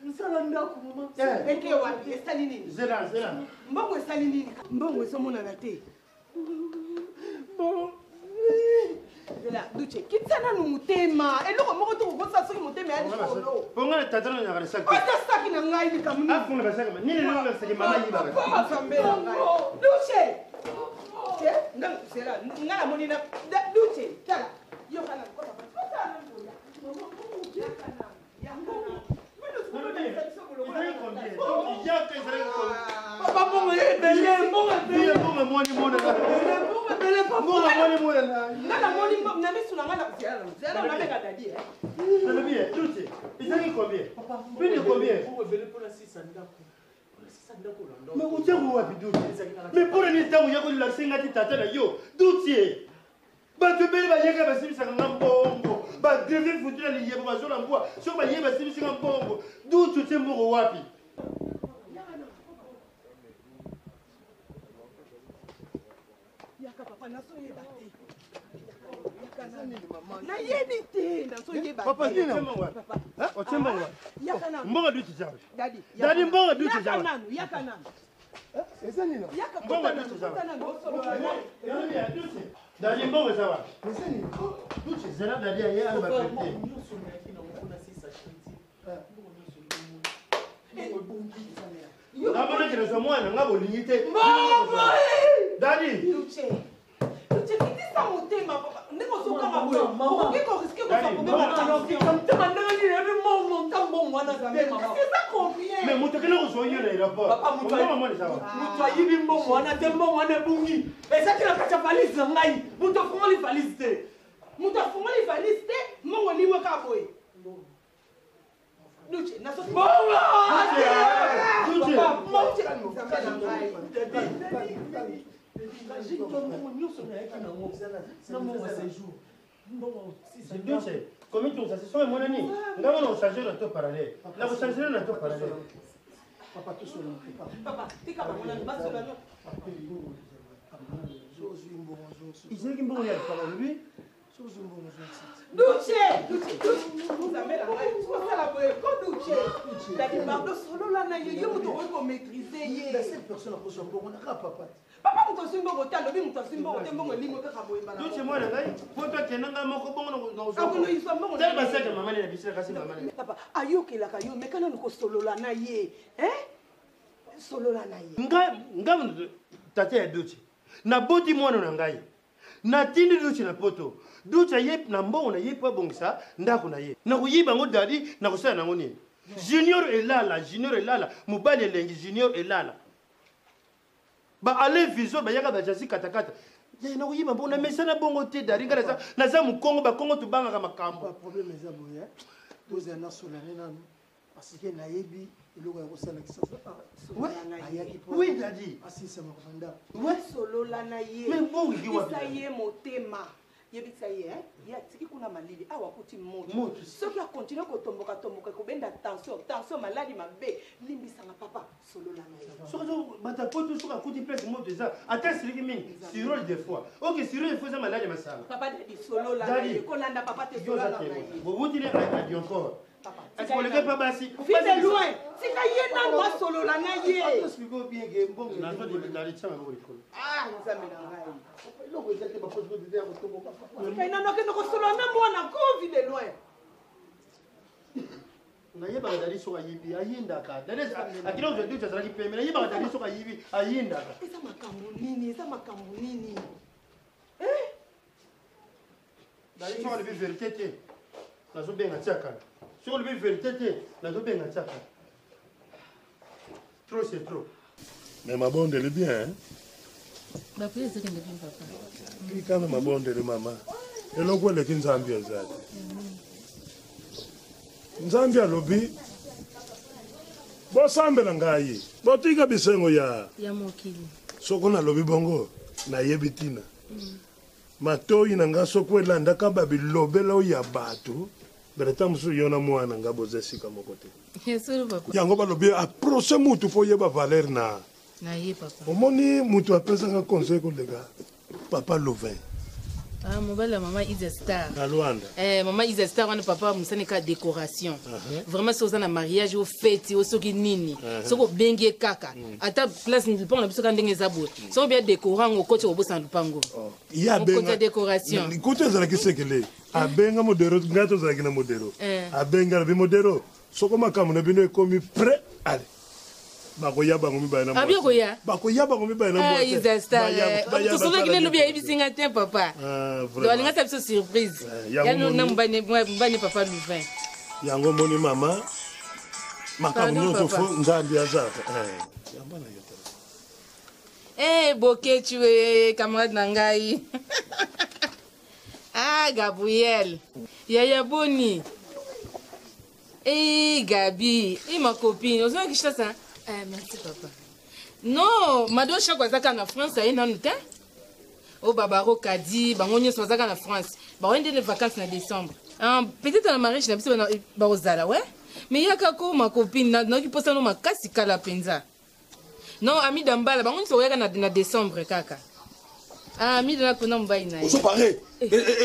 mosala ndako mama. Eke wapi? Esali nini? Zela, zela. Mbongo esali nini? Mbongo ezomonana te. Mbongo. Zela, Duche, kitisa nanu motema. Eloko moko to kokosa soki motema ya likolo. Ponga na tata na nyaka saki. Ota saki na ngai likambo nini? Afunga basaki. Nini nini basaki mama yibaka. Papa Nzambe na ngai. Duche. Te, nga zela, nga namoni na Duche, tala. Yoka na kota. Kota na ngoya. Yoka na. Papa mbongo ebele mbongo ebele mbongo emoni monana mbongo ebele papa mbongo emoni monana nga namoni na misu na nga na zela nabenga dadi nalobi ye tuti ezalaki combien plus de combien mbongo ebele mpona sisa ndako mais otiango wapi duti mais mpona nini ntango ya kolakisa nga ti tata na yo duti bato ebele bayaka basimbisaka nga mbongo bagreve futu na liyebo bazola mbwa soki baye basimbisi nga mbongo dutu otie mbongo wapi yaka papa nazoyeba te nayebi te nazoyeba papa nini otie mbongo wapi mbongo dutu zawe dadi mbongo dutu zawe yaka nanu eza nini mbongo dutu zawe dadi mbongo eza wapi eza nini dutu zela dadi aye aloba verite namonaki nazwa mwana nga bolingi te dadi kitisa motema ndenge ozokanga boye okoki koriske kozwa motema ndenge nini ebi monta mbongo wana te mama eza combien mais moto akende kozwa yo na aéroport moto ayibi mbongo wana te mbongo wana ebungi ezaki na kati ya valise na ngai moto afungoli valise te moto afungoli valise te mbongo elimwe kaka boye Duche, nasoki. Bongo! Duche! Duche! Nzambe na ngai. Mbongo nyonso nayaki nango na mbongo ya séjour mbongo Duche, combien tu osasi soki emonani ngai wana ochange na to parallèle na kochange na to parallèle papa tosolola papa tika bango nanu basola no ezalaki mbongo ya lipaka olobi Duche! Duche! Duche! Nzambe na ngai osala boye ko Duche! Dadi pardon solola na ye yo moto okoki komaîtrise ye. La seule personne akozwa mbongo na kaka papa te. Papa moto azwi mbongo te alobi moto azwi mbongo te mbongo elimwe kaka boye mbala. Duce mwana ngai po to akenda ngai moko bongo nakonoyiswa mbongo. Tala basaki ya mama na biso kasi mama. Papa ayokelaka yo meka nanu kosolola na ye. Hein? Solola na ye. Ngai ngai tata ya Duce. Naboti mwana na ngai. Natindi Duce na poto. Duce aye na mbongo na ye mpo abongisa ndako na ye. Nakoyiba yango dadi nakosala nango nini? Junior elala, Junior elala, mobali elengi Junior elala. Ba ale vision bayaka ba jasi katakata. Ye nakoyiba mbongo na mesana bongo te dadi ngai naza naza mokongo bakongo tobangaka makambo. Ba problème eza boye. Tozala na solane nanu. Parce que nayebi eloko ya kosala kisasa ayaki oui dadi asilisa makambo ndako. Solola na ye. Mais mbongo eki wapi? Yebisa ye motema. Yebisa ye ye atiki kuna malili awa akuti moto. Soki akontinue kotomboka tomboka ekobenda tension tension maladi mabe limbisanga papa solola na ye. Soki bato ya poto soki akuti place moto eza ata asiliki mingi cirrhose de foie. Ok cirrhose de foie eza maladi ya masanga. Papa dadi solola na ye kolanda papa te solola na ye. Bowuti ne adioncor. Oleke pa basi. Vie de loin. Tika ye nanu asolola na ye. Ah nzambe na ngai. Eloko eza te baposi ya kotomboka. Tika nanu akende kosolola na mwana ko vie de loin. Nayebaka dali soki ayibi ayindaka. Dali akila kozwa duti azalaki pembe. Nayebaka dali soki ayibi ayindaka. Eza makambo nini? Eza makambo nini? Eh? Dali soki alobi vérité te nazobenga tiakala. Soki olobi vérité te nazobenga tiakala. Trop c'est trop. Mais mabondeli bien, hein? Baprière ezokende bien papa. Tikana mabondeli mama. Eloko eleki Nzambe eza te. Nzambe alobi bosambela ngai botika bisengo ya ya mokili. Soko nalobi bongo nayebi ntina. Matoi na nga soko elandaka ba bilobela oyo ya bato mbele ntango mosusu yo na mwana nga boza esika moko te. Yango balobi approche mutu mpo oyeba valeur na na ye papa. Omoni mutu apesaka conseil koleka papa Louvain. Ah, mobali ya mama Isa Star. Na Luanda. Eh, mama Isa Star wana papa mosani ka décoration. Vraiment soki oza na mariage o fête o soki nini. Soki obengi ye kaka. Ata place lupango na biso kaka ndenge eza boye. Soki obia décorant ngo okoti obosana lupango. Ye abenga Okoti ya décoration. Kutu ezalaki sekele. Abenga modero ngai tozalaki na modero. Abenga alobi modero soko makambo na bino ekomi prêt allez. Bakoya bango mibale na mwasi. Akoya? Bakoya bango mibale na mwasi. Isa Star. Tosolaki nde lobi ayebisi nga te papa. Donc alinga asa biso surprise. Ya na mobali papa Louvain. Yango moni mama makambo nyonso fo Nzambe azalaka. Yamba na yo te. Eh Boketshu eh camarade na ngai. Ah Gabriel. Yaya boni. Eh Gabi, eh ma copine, ozo Kinshasa? Eh merci papa. Non, Mado Chako azaka na France aye nanu te. Oh Babaro Kadi, bango nyonso bazaka na France. Ba wende les vacances na décembre. Ah peut-être na mariage na biso ba ozala ouais. Mais yaka ko ma copine na noki posa no makasi kala penza. Non, ami Dambala, bango nyonso oyaka na décembre kaka. Ah, ami na kuna mobali na ye. Ozo pare.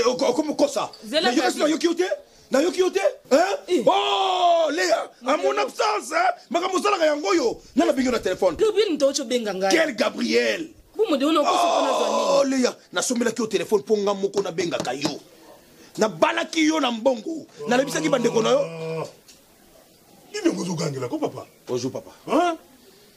Okomi kosa. Zela Nayoki Gabi. nayoki yo te. Nayoki yo te. Hein? Oh, Léa, à mon absence, hein? Makambo osalaka yango oyo. Nana bengi yo na téléphone. Gabriel moto auti obenga ngai. Quel Gabriel? Bo modelo na okosa mpona zwa nini? Oh, Léa, nasombelaki yo téléphone mpo nga moko nabengaka yo. Nabalaki yo na mbongo. Nalebisaki bandeko na yo. Nini yango ozogangela ko papa? Bonjour papa. Hein?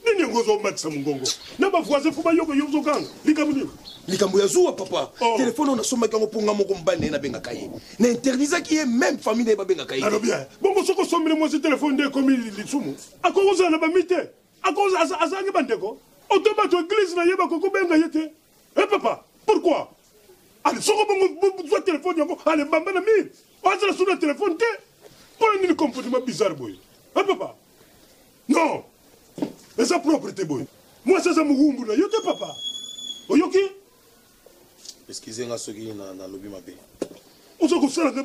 Nini yango ozomatisa mongongo? Na ba voisin fo bayoka yo ozoganga. Likambo nini? Likambo ya zuwa papa. Téléphone oyo nasombaki yango mpo nga moko mobali na ye nabengaka ye. Na interdisaki ye même famille na ye babengaka ye. Nalobi ya. Bongo soki osombeli mwasi téléphone nde ekomi lisumu. Akoki kozala na bami te. Akoki azangi bandeko. Oto bato église na ye bakoki kobenga ye te. Eh papa, pourquoi? Allez, soko bongo zwa téléphone yango, allez bamba na mire. Azala sous na téléphone te. Pona nini comportement bizarre boye? Eh papa. Non. Eza propre te boye. Mwasi aza mowumbu na yo te papa. Oyoki? Excusez nga soki na nalobi mabe. Oza kosala ka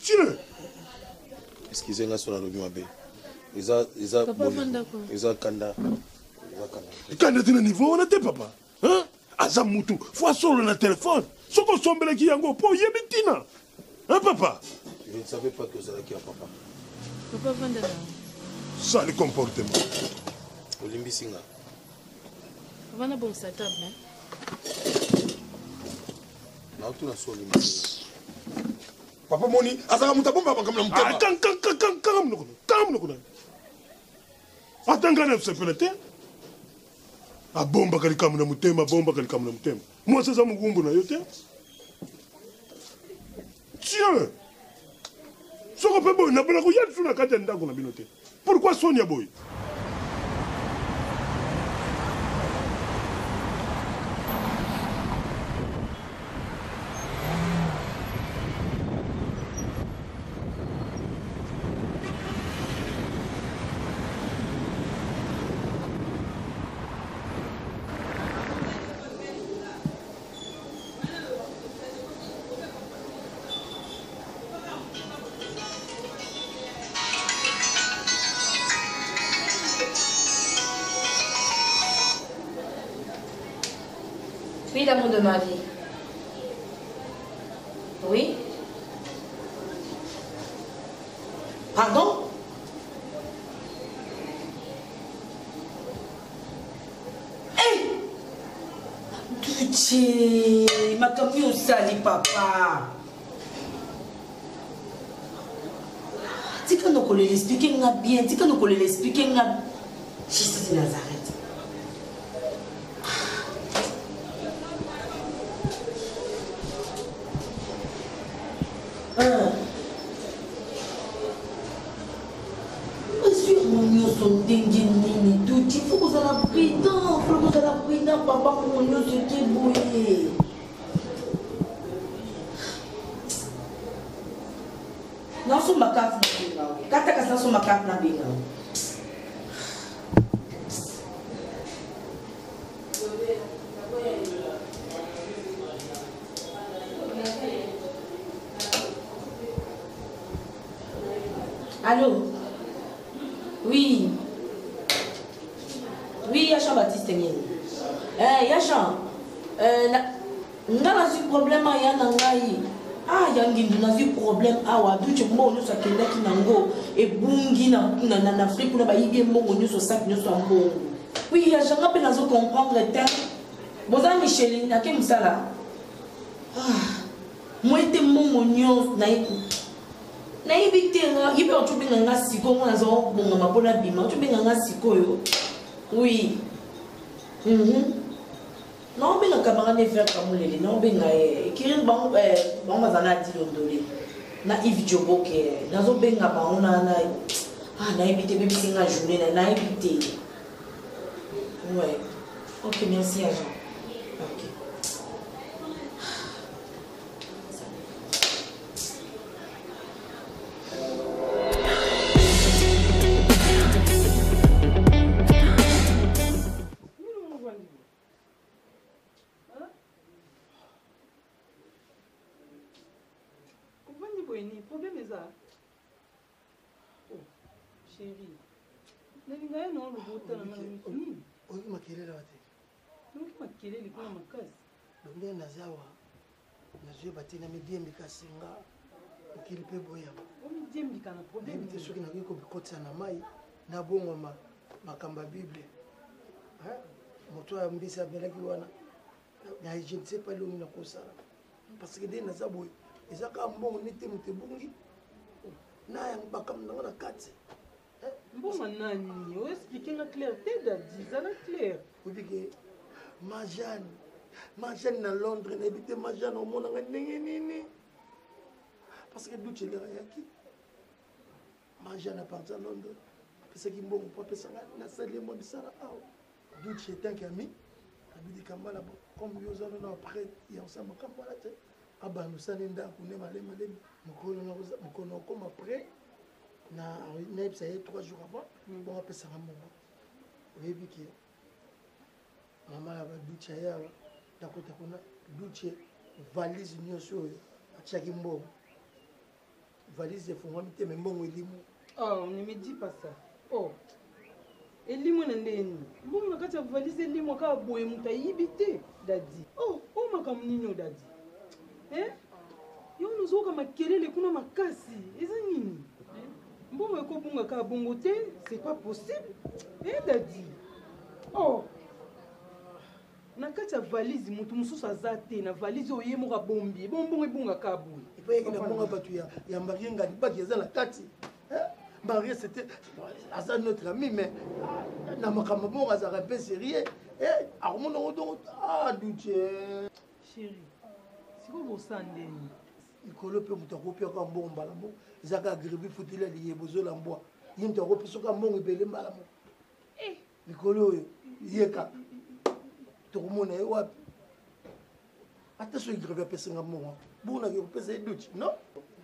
Chine. Excusez nga soki nalobi mabe. Eza eza Papa, bolingo. vanda ko. Eza kanda. Eza kanda. Kanda te na niveau wana te papa. Hein? Aza mutu, faut asolo na téléphone. Soki osombelaki yango po oyebi ntina. Hein papa? Je ne savais pas que ozalaki ya papa. Papa vanda na. Sale comportement. Olimbisi nga. Papa na bongisa table hein. Naotuna so olimbisi nga. Papa moni azalaka moto abomba makambo na motema. Ah, kanga monoko kanga monoko na ata ngai nasepela te abombaka likambo na motema abombaka likambo na motema mwasi aza mokumbu na yo te tiens soko mpe boye nabona koya lisusu na kati ya ndako na bino te pourquoi soni ya boye Oui, l'amour de ma vie. Oui Pardon Hey Duche, makambo oyo osali papa. Tika nokolela explique nga bien, tika nokolela explique nga Jésus de Nazareth. Azwi yango nyonso ndenge nini tuti fo kozala prudent fo kozala prudent papa mongo nyonso eke boye nasomba karte na benga kata kasi nasomba karte na benga Allô Oui. Oui, ya Jean-Baptiste nini Eh, ya Jean. Euh, na, nga nazwi problème aya na ngai. Ah, ya ngindu nazwi problème awa. Duche mbongo nyonso akendaki nango ebungi na na na, na Afrique kuna bayibi ye mbongo nyonso sac nyonso ya mbongo. Oui, ya Jean nga mpe nazo comprendre te. Boza Micheline ake mosala. Ah, moi te mbongo nyonso na nayebi te nga ye mpe oki obenga nga sikoyo nga naza kobongama mpo nabima oki obenga nga sikoyo oui mm -hmm. naobenga camarade efer kamulele naobenga ye ekirin bango eh, bango baza na dilondole na yves joboke nazobenga bango na na ah, nayebi te bebisi nga journée na nayebi te ouais ok merci agent ok ovandi boye nini problème eza oh chéri nalinga ye na oloba otala nga na miso nini oyoki makelele wa te Noki makelele kuna makasi. Donde naza awa nazwi bate na midiembika singa mokili mpe boyama omidiembika na problème nayebi te soki nakoki komikotisa na mai nabongwama makambo ya bible moto ya mbisi amelaki wana na je ne sais pas elongi nakosala parce que nde naza boye eza kaka mbongo nde te moto ebungi na yango makambo nango na kati Mbongo nani? O expliquer nga clair te daddy, zala clair. Oyebi ke ma Jeanne, ma Jeanne na Londres nayebi te ma Jeanne omona nga ndenge nini? Parce que Duce lera ayaki. Ma Jeanne a parti à Londres, apesaki mbongo mpo apesa nga nasali ye mwa misala awa. Duce tant qu'ami, abidi kambala bon comme yo oza nano après ya kosala makambo wana te abanda osali ndako nde malemi malemi mokolo mokolo okoma près na nayebisa ye 3 jours avant mm. bongo apesaka mbongo oyebi ke mama ya baduce aye awa nakota kuna duce valise nyonso oyo atiaki mbongo valise efungwami te me mbongo elimu oh, ne me dis pas ça oh elimwe na ndenge nini mbongo na kati ya valise elimwa kaka boye moto ayibi te dadi oh oyo oh, makambo nini oyo dadi eh? yo nozoyoka makelele kuna makasi eza nini eh? mbongo eko kobunga kaka bongo te, c'est pas possible. Eh dadi. Oh. Na kati ya valise moto mosusu aza te na valise oyo ye moko abombi ebongo ebunga kaka boye. Epai na bonga bato ya ya Marie Ngadi baki eza na kati. Marie c'était aza notre ami mais ah, na makambo moko azalaka mpe sérieux. Eh, akomona ngo dongo ah duce. Chérie, sikoyo bosala ndeni? Likolo mpe moto akopiaka mbongo mbala moko eza kaka gribi futila liye bozola mbwa ye moto akopesoka mbongo ebele mbala moko eh. Likolo oyo ye kaka tokomona ye wapi ata soki grevi apesi nga mbongo bongo nake kopesa ye duti non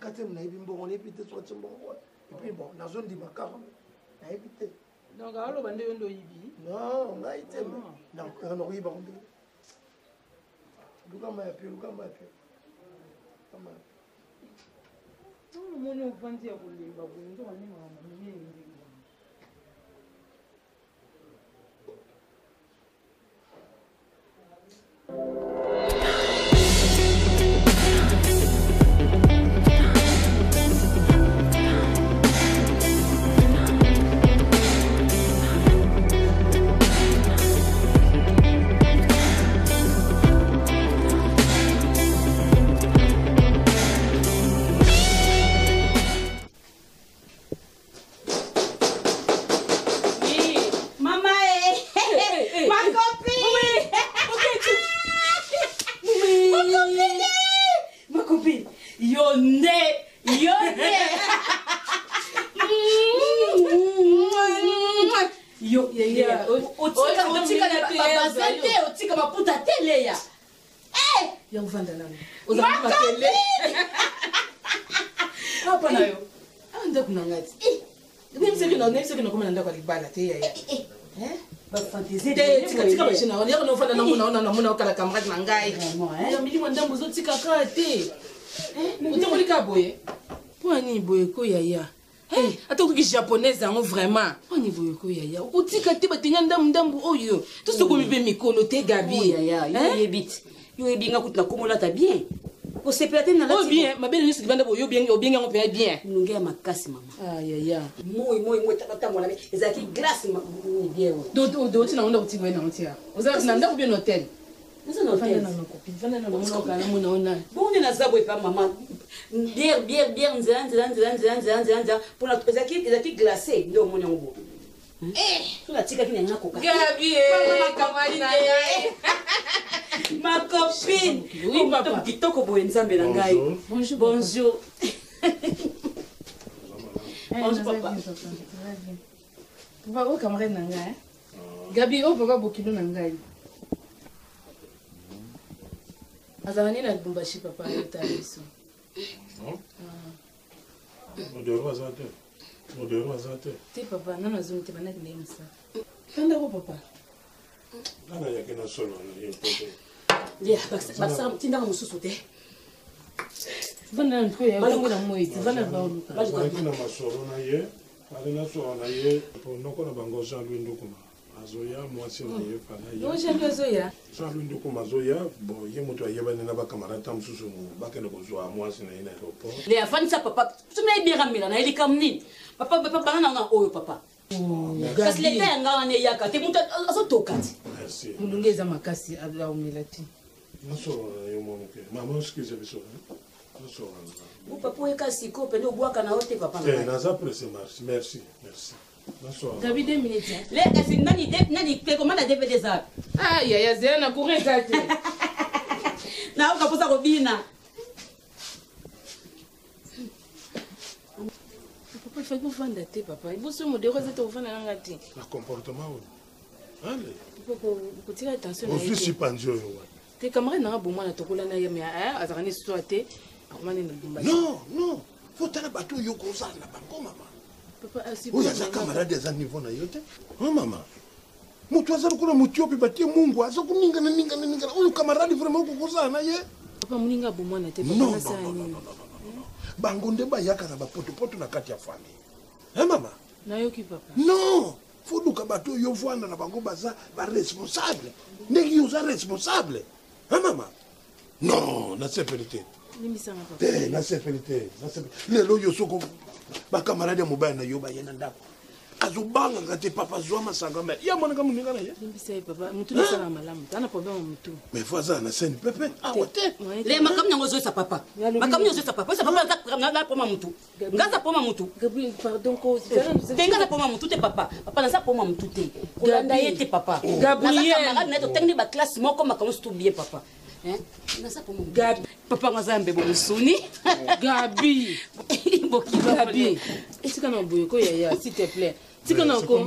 kati nayebi mbongo nayebi te soki atie mbongo wapi epuis bon nazondima kaka nayebi te donc aloba nde yo nde oyibi non ngai te nakoyiba ngo ndenge luka maya pio luka maya pio luka maya pio omoni ovandi ya kolemba boye nzoka nde makambo minene ndenge Mama eh. Hey, hey, Ma hey. copine. Oui. Ma copine. Ma copine. Yo nde. Yo nde. Yo Yeah. otika otika na babazin te otika maputa te leya. Eh! Ya ovanda nanu. Ma Ozali makele. copine. Papa na yo. Awa ndako na ngai ti. Nayebisaki soki nakoma na ndako ya libala te yaya. Bafantaisie Te tika tika machine wana yaka nofanda namona wana namona okala camarade na ngai. Ya milimo ndambo ozotika kaka te. Otamboli kaka boye. Mpo ya nini boye ko yaya? Ata okoki japonaise yango vraiment. Mpo nini boye ko yaya? Okotika te batenya ndambu ndambu oyo. Tosokomi mpe mikolo te Gabi. Yaya, yo oyebi te. Yo oyebi nga kutu nakomolata bien. Kosepela te Oyo bien, mabele nyonso libanda boye obengi obengi yango mpenza bien. Nonge ya makasi mama. Ah yaya. Moi moi moi tata tango na ezalaki glace bien oyo. Do do tina onda kotika ye na tia. Oza na ndako bien hotel. Naza na hotel. Vanda na copine, vanda na mona okala mona ona. Bongo nde naza boye pa mama. Bière bière bière nzela nzela nzela nzela nzela nzela nzela pona ezalaki ezalaki glacé nde omoni yango boye. Eh, so natikaki na nga koka. Gabi Mama, kamali na ngai. Ma copine. Oui, papa. Kitoko boye nzambe na ngai. Bonjour. Bonjour. Bonjour papa. Papa oyo camarade na ngai. Gabi oyo papa bokilo na ngai. Azala nde na Lubumbashi papa ayota biso. Modero aza te. Modero aza te. Te papa nano azongi te bandaki na ye mosala. Fanda ko papa. Nga nayaki na solo na ye mpo te. Lia, bakisaka tindaka mosusu te. Vanda na nko ya otango na moi te vanda baoluka. Nazalaki na masolo na ye, ali na solo na ye mpo noko na bango Jean-Louis Ndukuma azoya mwasi na ye fana ye. Yo Jean-Louis azoya? Jean-Louis Ndukuma azoya, bon ye moto ayebani na bakamarade ta mosusu bakende kozwa mwasi na ye na aéroport. Lea, afandisa papa. Soki nayebi ye amela na ye likambo nini? Papa, papa bana na nga oyo papa. Kasi leta ya nga wana eyaka te moto azotoka te. Merci. Molunge eza makasi aomela te. Nasolola na yo mwa moke. Mama excuse biso. Nasolola na yo. Papa oyeka sikoyo pene obwaka na yo te papa na Te ngai. naza pressé merci merci merci. Nasolola. Gabi 2 minutes. hein. Lea kasi nani nani tekomanda DVD eza wapi? Ah yaya zela na courant eza te. Nayoka mposa kobina. Papa ifaki ovanda te papa. Eboso modero eza te ovanda na nga te. Na comportement oyo. Ale. Papa kotika tension na ye Ozwi te. sipanzi oyo wapi? Te camarade na nga bomwana tokola na ye mais azalaka na histoire te. Akoma nde na Lubumbashi. Non, non. Faut tala bato oyo kozala na bango mama. Papa Oyo aza camarade aza niveau na yo te. Hein mama? Moto aza lokola motiopi batie mungu aza koningana ningana ningana oyo camarade vraiment okokozala na ye. Papa moninga bomwana te papa Non, nasala non, non, nini? Bango nde bayaka na bapotopoto na kati ya famille. Hein mama? Nayoki papa. Non, faut luka bato oyo ovanda na bango baza baresponsable. Ndenge yo oza responsable. Hein mama? Non, nasepeli te. Limbisanga papa. Te, nasepeli te. Nasepeli. Lelo yo soko Bakamarade ya mobali na yo baye na ndako. Azobangaka te papa zwa masanga me ye amonaka moninga na ye. Limbisa ye papa, mutu nasala malamu, tana problème ya mutu. Mais faut azala na scène pepe awa te. Le makambo yango ozoyesa papa. Makambo nyonso ozoyesa papa. Oyesa papa aza na problème ya mutu. Nga aza problème ya mutu. Gabriel, pardon ko. Te nga aza problème ya mutu te papa. Papa naza problème ya mutu te. Kolanda ye te papa. Gabriel. Naza camarade na ye totangi ba classe moko makambo nyonso tout bien papa. Hein? Naza problème ya mutu. Papa nga aza mbebo mosuni. Gabi. Gabi. Esika na boye ko yaya, s'il te plaît. Tika na ko.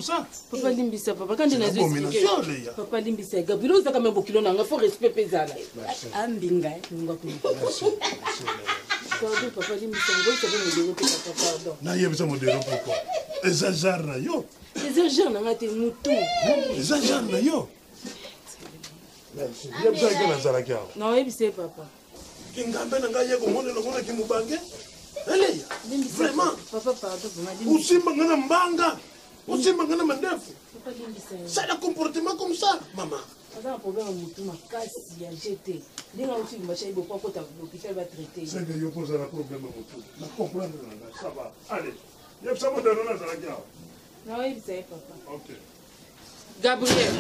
Papa limbisa papa quand nazo expliquer. Papa limbisa Gabriel ozaka me bokilo na nga faut respect pe zala. Ambinga. Lunga kuna. Pardon papa limbisa ngo sabe modero te papa pardon. Na yebisa modero pourquoi? Eza genre na yo. Eza genre na nga te mutu. Eza genre na yo. Merci. Yebisa ke nazalaki awa. Na oyebisa ye papa. Kingambe na ngai ye komona lokola kimobange. Eleya. Vraiment. Papa pardon vraiment. Osimba nga na mbanga. Osimba nga na mandefu. Papa limbisa ye. Sala comportement comme ça, maman. Aza na problème ya mutu makasi ya GT. Ndenge auti limbasha ye boko akota hôpital ba traiter ye. C'est que yo poza na problème ya mutu. Na comprendre na nga. Ça va. Allez. Yebisa modero nazalaki awa. Na oyebisa ye papa. Okay. Gabriel,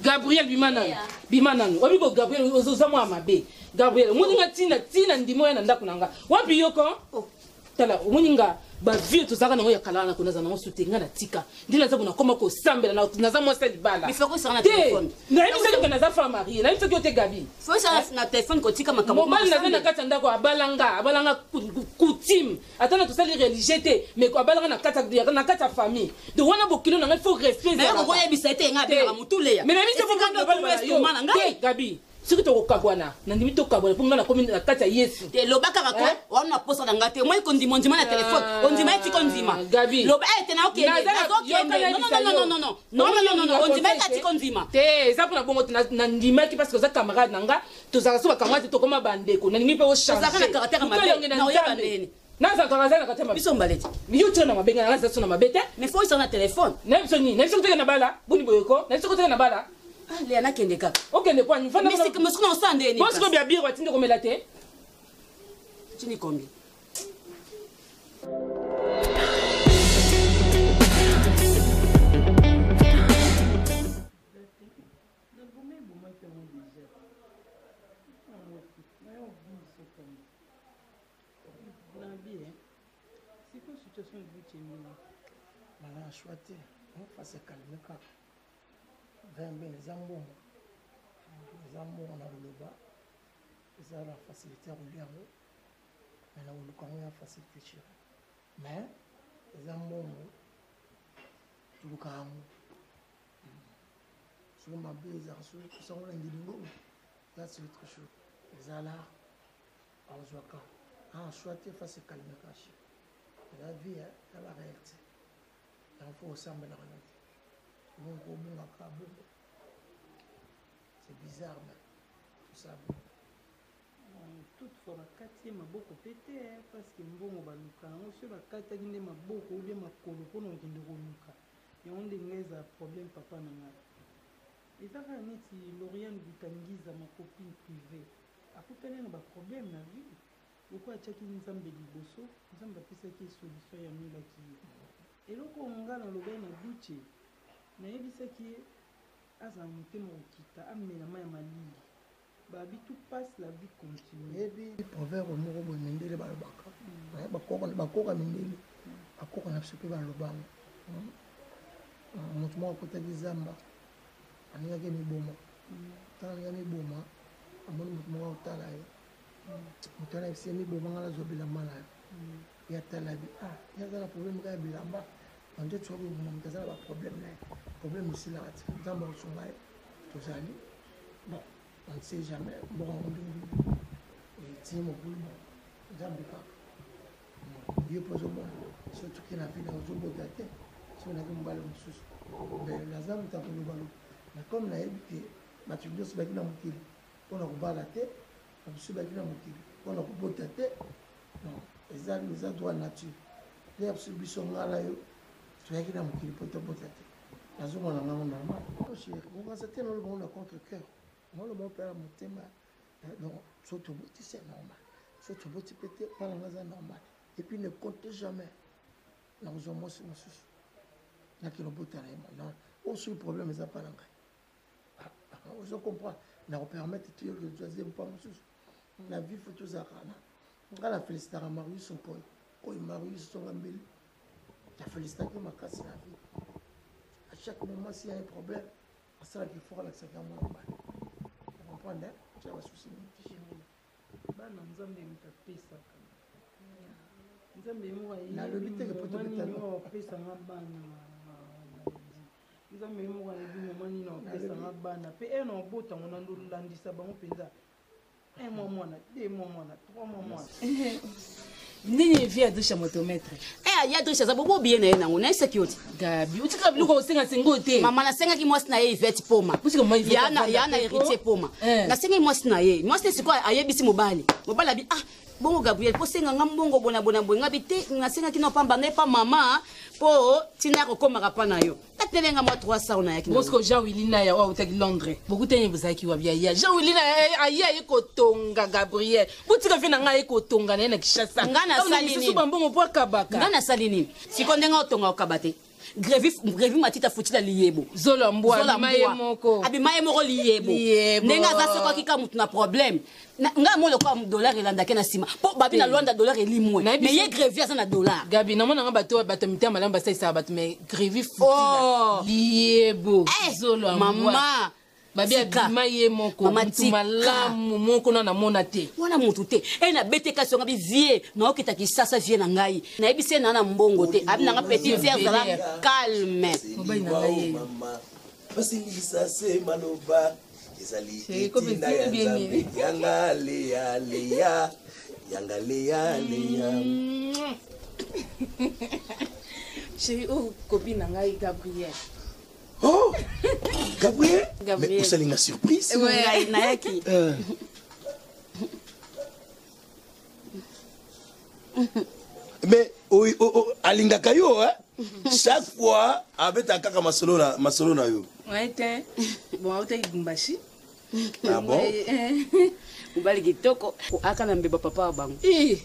Gabriel bima nanu, bima nanu. Obi ko Gabriel ozoza mwa mabe. Gabriel, omoni nga tina tina ndimo ya na ndako na nga. Wapi yoko? Oh. Tala, omoni nga ba vieux tozalaka nango ya kala wana ko naza nango sute nga na tika. Nde naza bona koma kosambela na naza mwasi ya libala. Mais faut ko na Te, téléphone. nayebisaki ke naza femme mariée, nayebisaki yo te Gabi. Faut ça na téléphone kotika makambo. Mobali naza na kati ya ndako abalanga, abalanga coutume. Ata na tosali religieux te, mais abalanga na kati ya na kati ya famille. Donc wana bokilo na ngai faut respect. Mais ko koyebisa ete nga abengaka mutu leya. Mais nayebi te faut ko estomac na ngai. Te Gabi, soki tokokabwana, nandimi tokabwana mpo ngai nakomi na kati ya Yesu. Te loba kaka ko wana posa na ngai te. Moi kondima ondima na téléphone. Ondima eti kondima. Gabi. Loba ete na okende. Nazokende. Non non non non non. Non non non non. Ondima ete ati kondima. Te, eza mpona bongo te nandimaki parce que oza camarade na nga, tozalaka so ba camarade te tokoma bandeko. Nalingi mpe o changer. Ozalaka na caractère mabe. Na oyeba ndeni. Nazalaka naza na kati ya mabe. Biso mbale te. Yo tia na mabe nga naza so na mabe te. Mais faut na téléphone. Na biso nini? Na biso koteka na bala, boni boye ko? Na biso koteka na bala. Ah, Léa nakende kaka. Okende kwa nini? Mais c'est que mais sikoyo osala ndeni. Bon sikoyo bia biro atindi komela te. Tini combien? Naza na choix te face ekalme kaka 20 eza mbongo eza mbongo na koloba eza na facilité ya kolia yango mais na koluka yango ya facilité chéri mais eza mbongo toluka yango soki mabe ezaka soki tosango na ngilingongo eza c'est autre chose ezala azwaka ah choix te face ekalme kaka chéri eza vie ya ba réalité yango fo osambelaka na te bongo obungaka bongo c'est bizarre mais tout ça bon. Toutefois bakati ye maboko mpe te parce que mbongo baluka yango soki bakataki nde maboko ou bien makolo mpona kokende koluka yango nde ngai ezala problème papa na ngai eza kaka neti Lauriane Gutangiza ma copine privée akutani na ba problème na vie lokola atiaki Nzambe liboso Nzambe apesaki ye solution ayanolaki ye eloko oyo ngai nalobaki na Duce nayebisaki ye azala motema kokita amela mai ya malili babi tout passe la vie continue. Oyebi proverbe moko boye mindele balobaka bakoka mindele bakoka na biso mpe baloba yango moto moko akotaki zamba alingaki miboma ntango alingaki miboma amoni moto moko akotala ye moto wana ayebisi ye miboma ngai nazwa bilamba na yo ye atala bi ah ye aza na problème kaka ya bilamba bande toka koboma moto aza na baproblème na ye problème esilaka te nzambe akosunga ye tozali bon on ne sait jamais mboka yango ndenge etie mobulu bon nzambe kaka yo mpo ozomona soki toke na vie na ozobota te soki naki mobali mosusu mais naza moto ya kolobaloba mais comme nayebi ke bato nyonso baki na mokili mpo na kobala te bamosusu baki na mokili mpo na kobota te non eza eza droit nature nde ya biso biso ngai na yo toyaki na mokili mpo tobota te nazomona ngango normal chéri kokanisa te naloba ngo na contre cœur ngoloba mpe na motema donc soki toboti c'est normal soki toboti mpe te mpana nga eza normal et puis ne compte jamais. Nakozwa mwasi mosusu. Nakende obota na ye mwana. Oyo soki problème eza pa na ngai. Ozo comprendre? Nakopermettre te yoke ozwa zemi mpa mosusu. Na vie faut tozalaka na. Ngai na félicitaka Marius Nkoy. Oyo Marius Songa Mbeli. Na félicitaki makasi na vie. À chaque moment s'il y a un problème, asalaka effort alakisaka yango mwana mobali. Comprendre? Tia ba soucis mingi. Bana Nzambe moto apesaka. Nzambe moko ayebi Nalobi te ke po mama tobeta nini oyo apesa nga bana. Nzambe moko ayebi mama nini oyo apesa nga bana. Pe ere na obota ngo nando landisa bango mpenza. Un mois mwana, deux mois mwana, trois mois mwana. Nini vie ya dusha motomètre? Eh, ya dusha za bobo bien na ye nango nayebisaki yo ti. Gabi, otika biloko osenga sengo te. Mama nasengaki mwasi na ye Yvette Poma. Ya na ya na héritier Poma. Eh. Nasengaki mwasi na ye. Mwasi ne sikoyo ayebisi mobali. Mobali abi ah bongo Gabriel po senga nga mbongo bona bona boye ngabi te nasengaki na pamba na pa mama po tina kokomaka pa na yo. Atele nga mwa 300 nayaki. Bosco Jean Willy Naya oyo awutaki Londres. Bokutani bozalaki wapi ya Jean Willy Naya aye aye kotonga Gabriel. Botika vie na ngai aye kotonga na ye na Kinshasa. Nga nasali nini? Misusu bambongo mpo akabaka. Nga nasali nini? Sikoyo ndenge otonga okaba te. Grevi Grevi Matita futila liyebo. Zolo ya mbwa abima ye moko. Abima ye moko liyebo. Liyebo. Ndenge aza soko akika mutu na problème. Nga mo lokola dollar elandake na nsima. Po babi na Luanda dollar elimwe. Mais ye Grevi aza na dollar. Gabi namona nga bato bato mitema malamu basalisaka bato mais Grevi futila. Liyebo. Zolo ya mbwa. Mama. Babi abima ye moko. Mama Mutu tika. malamu moko na namona te. Wana mutu te. E na bete kasi nga bi vie na okita kisasa vie na ngai. Na yebisi ye na na mbongo te. Abi na nga petite sœur zala calme. Mobali na ngai ye. Basilisa se maloba ezali Chérie, kope etinda ya esili bien Nzambe nini? yanga leya leya yanga leya leya. Chérie, oyo copine na ngai Gabriel. Oh Gabriel, Gabriel. Mais osalinga surprise. Ouais. Ngai nayaki. Mais alingaka yo hein? Chaque fois abetaka kaka masolo na masolo na yo. Ouais, te. Bon, autaki Lubumbashi. Ah bon? Mobali kitoko aka na mbeba papa wa bango.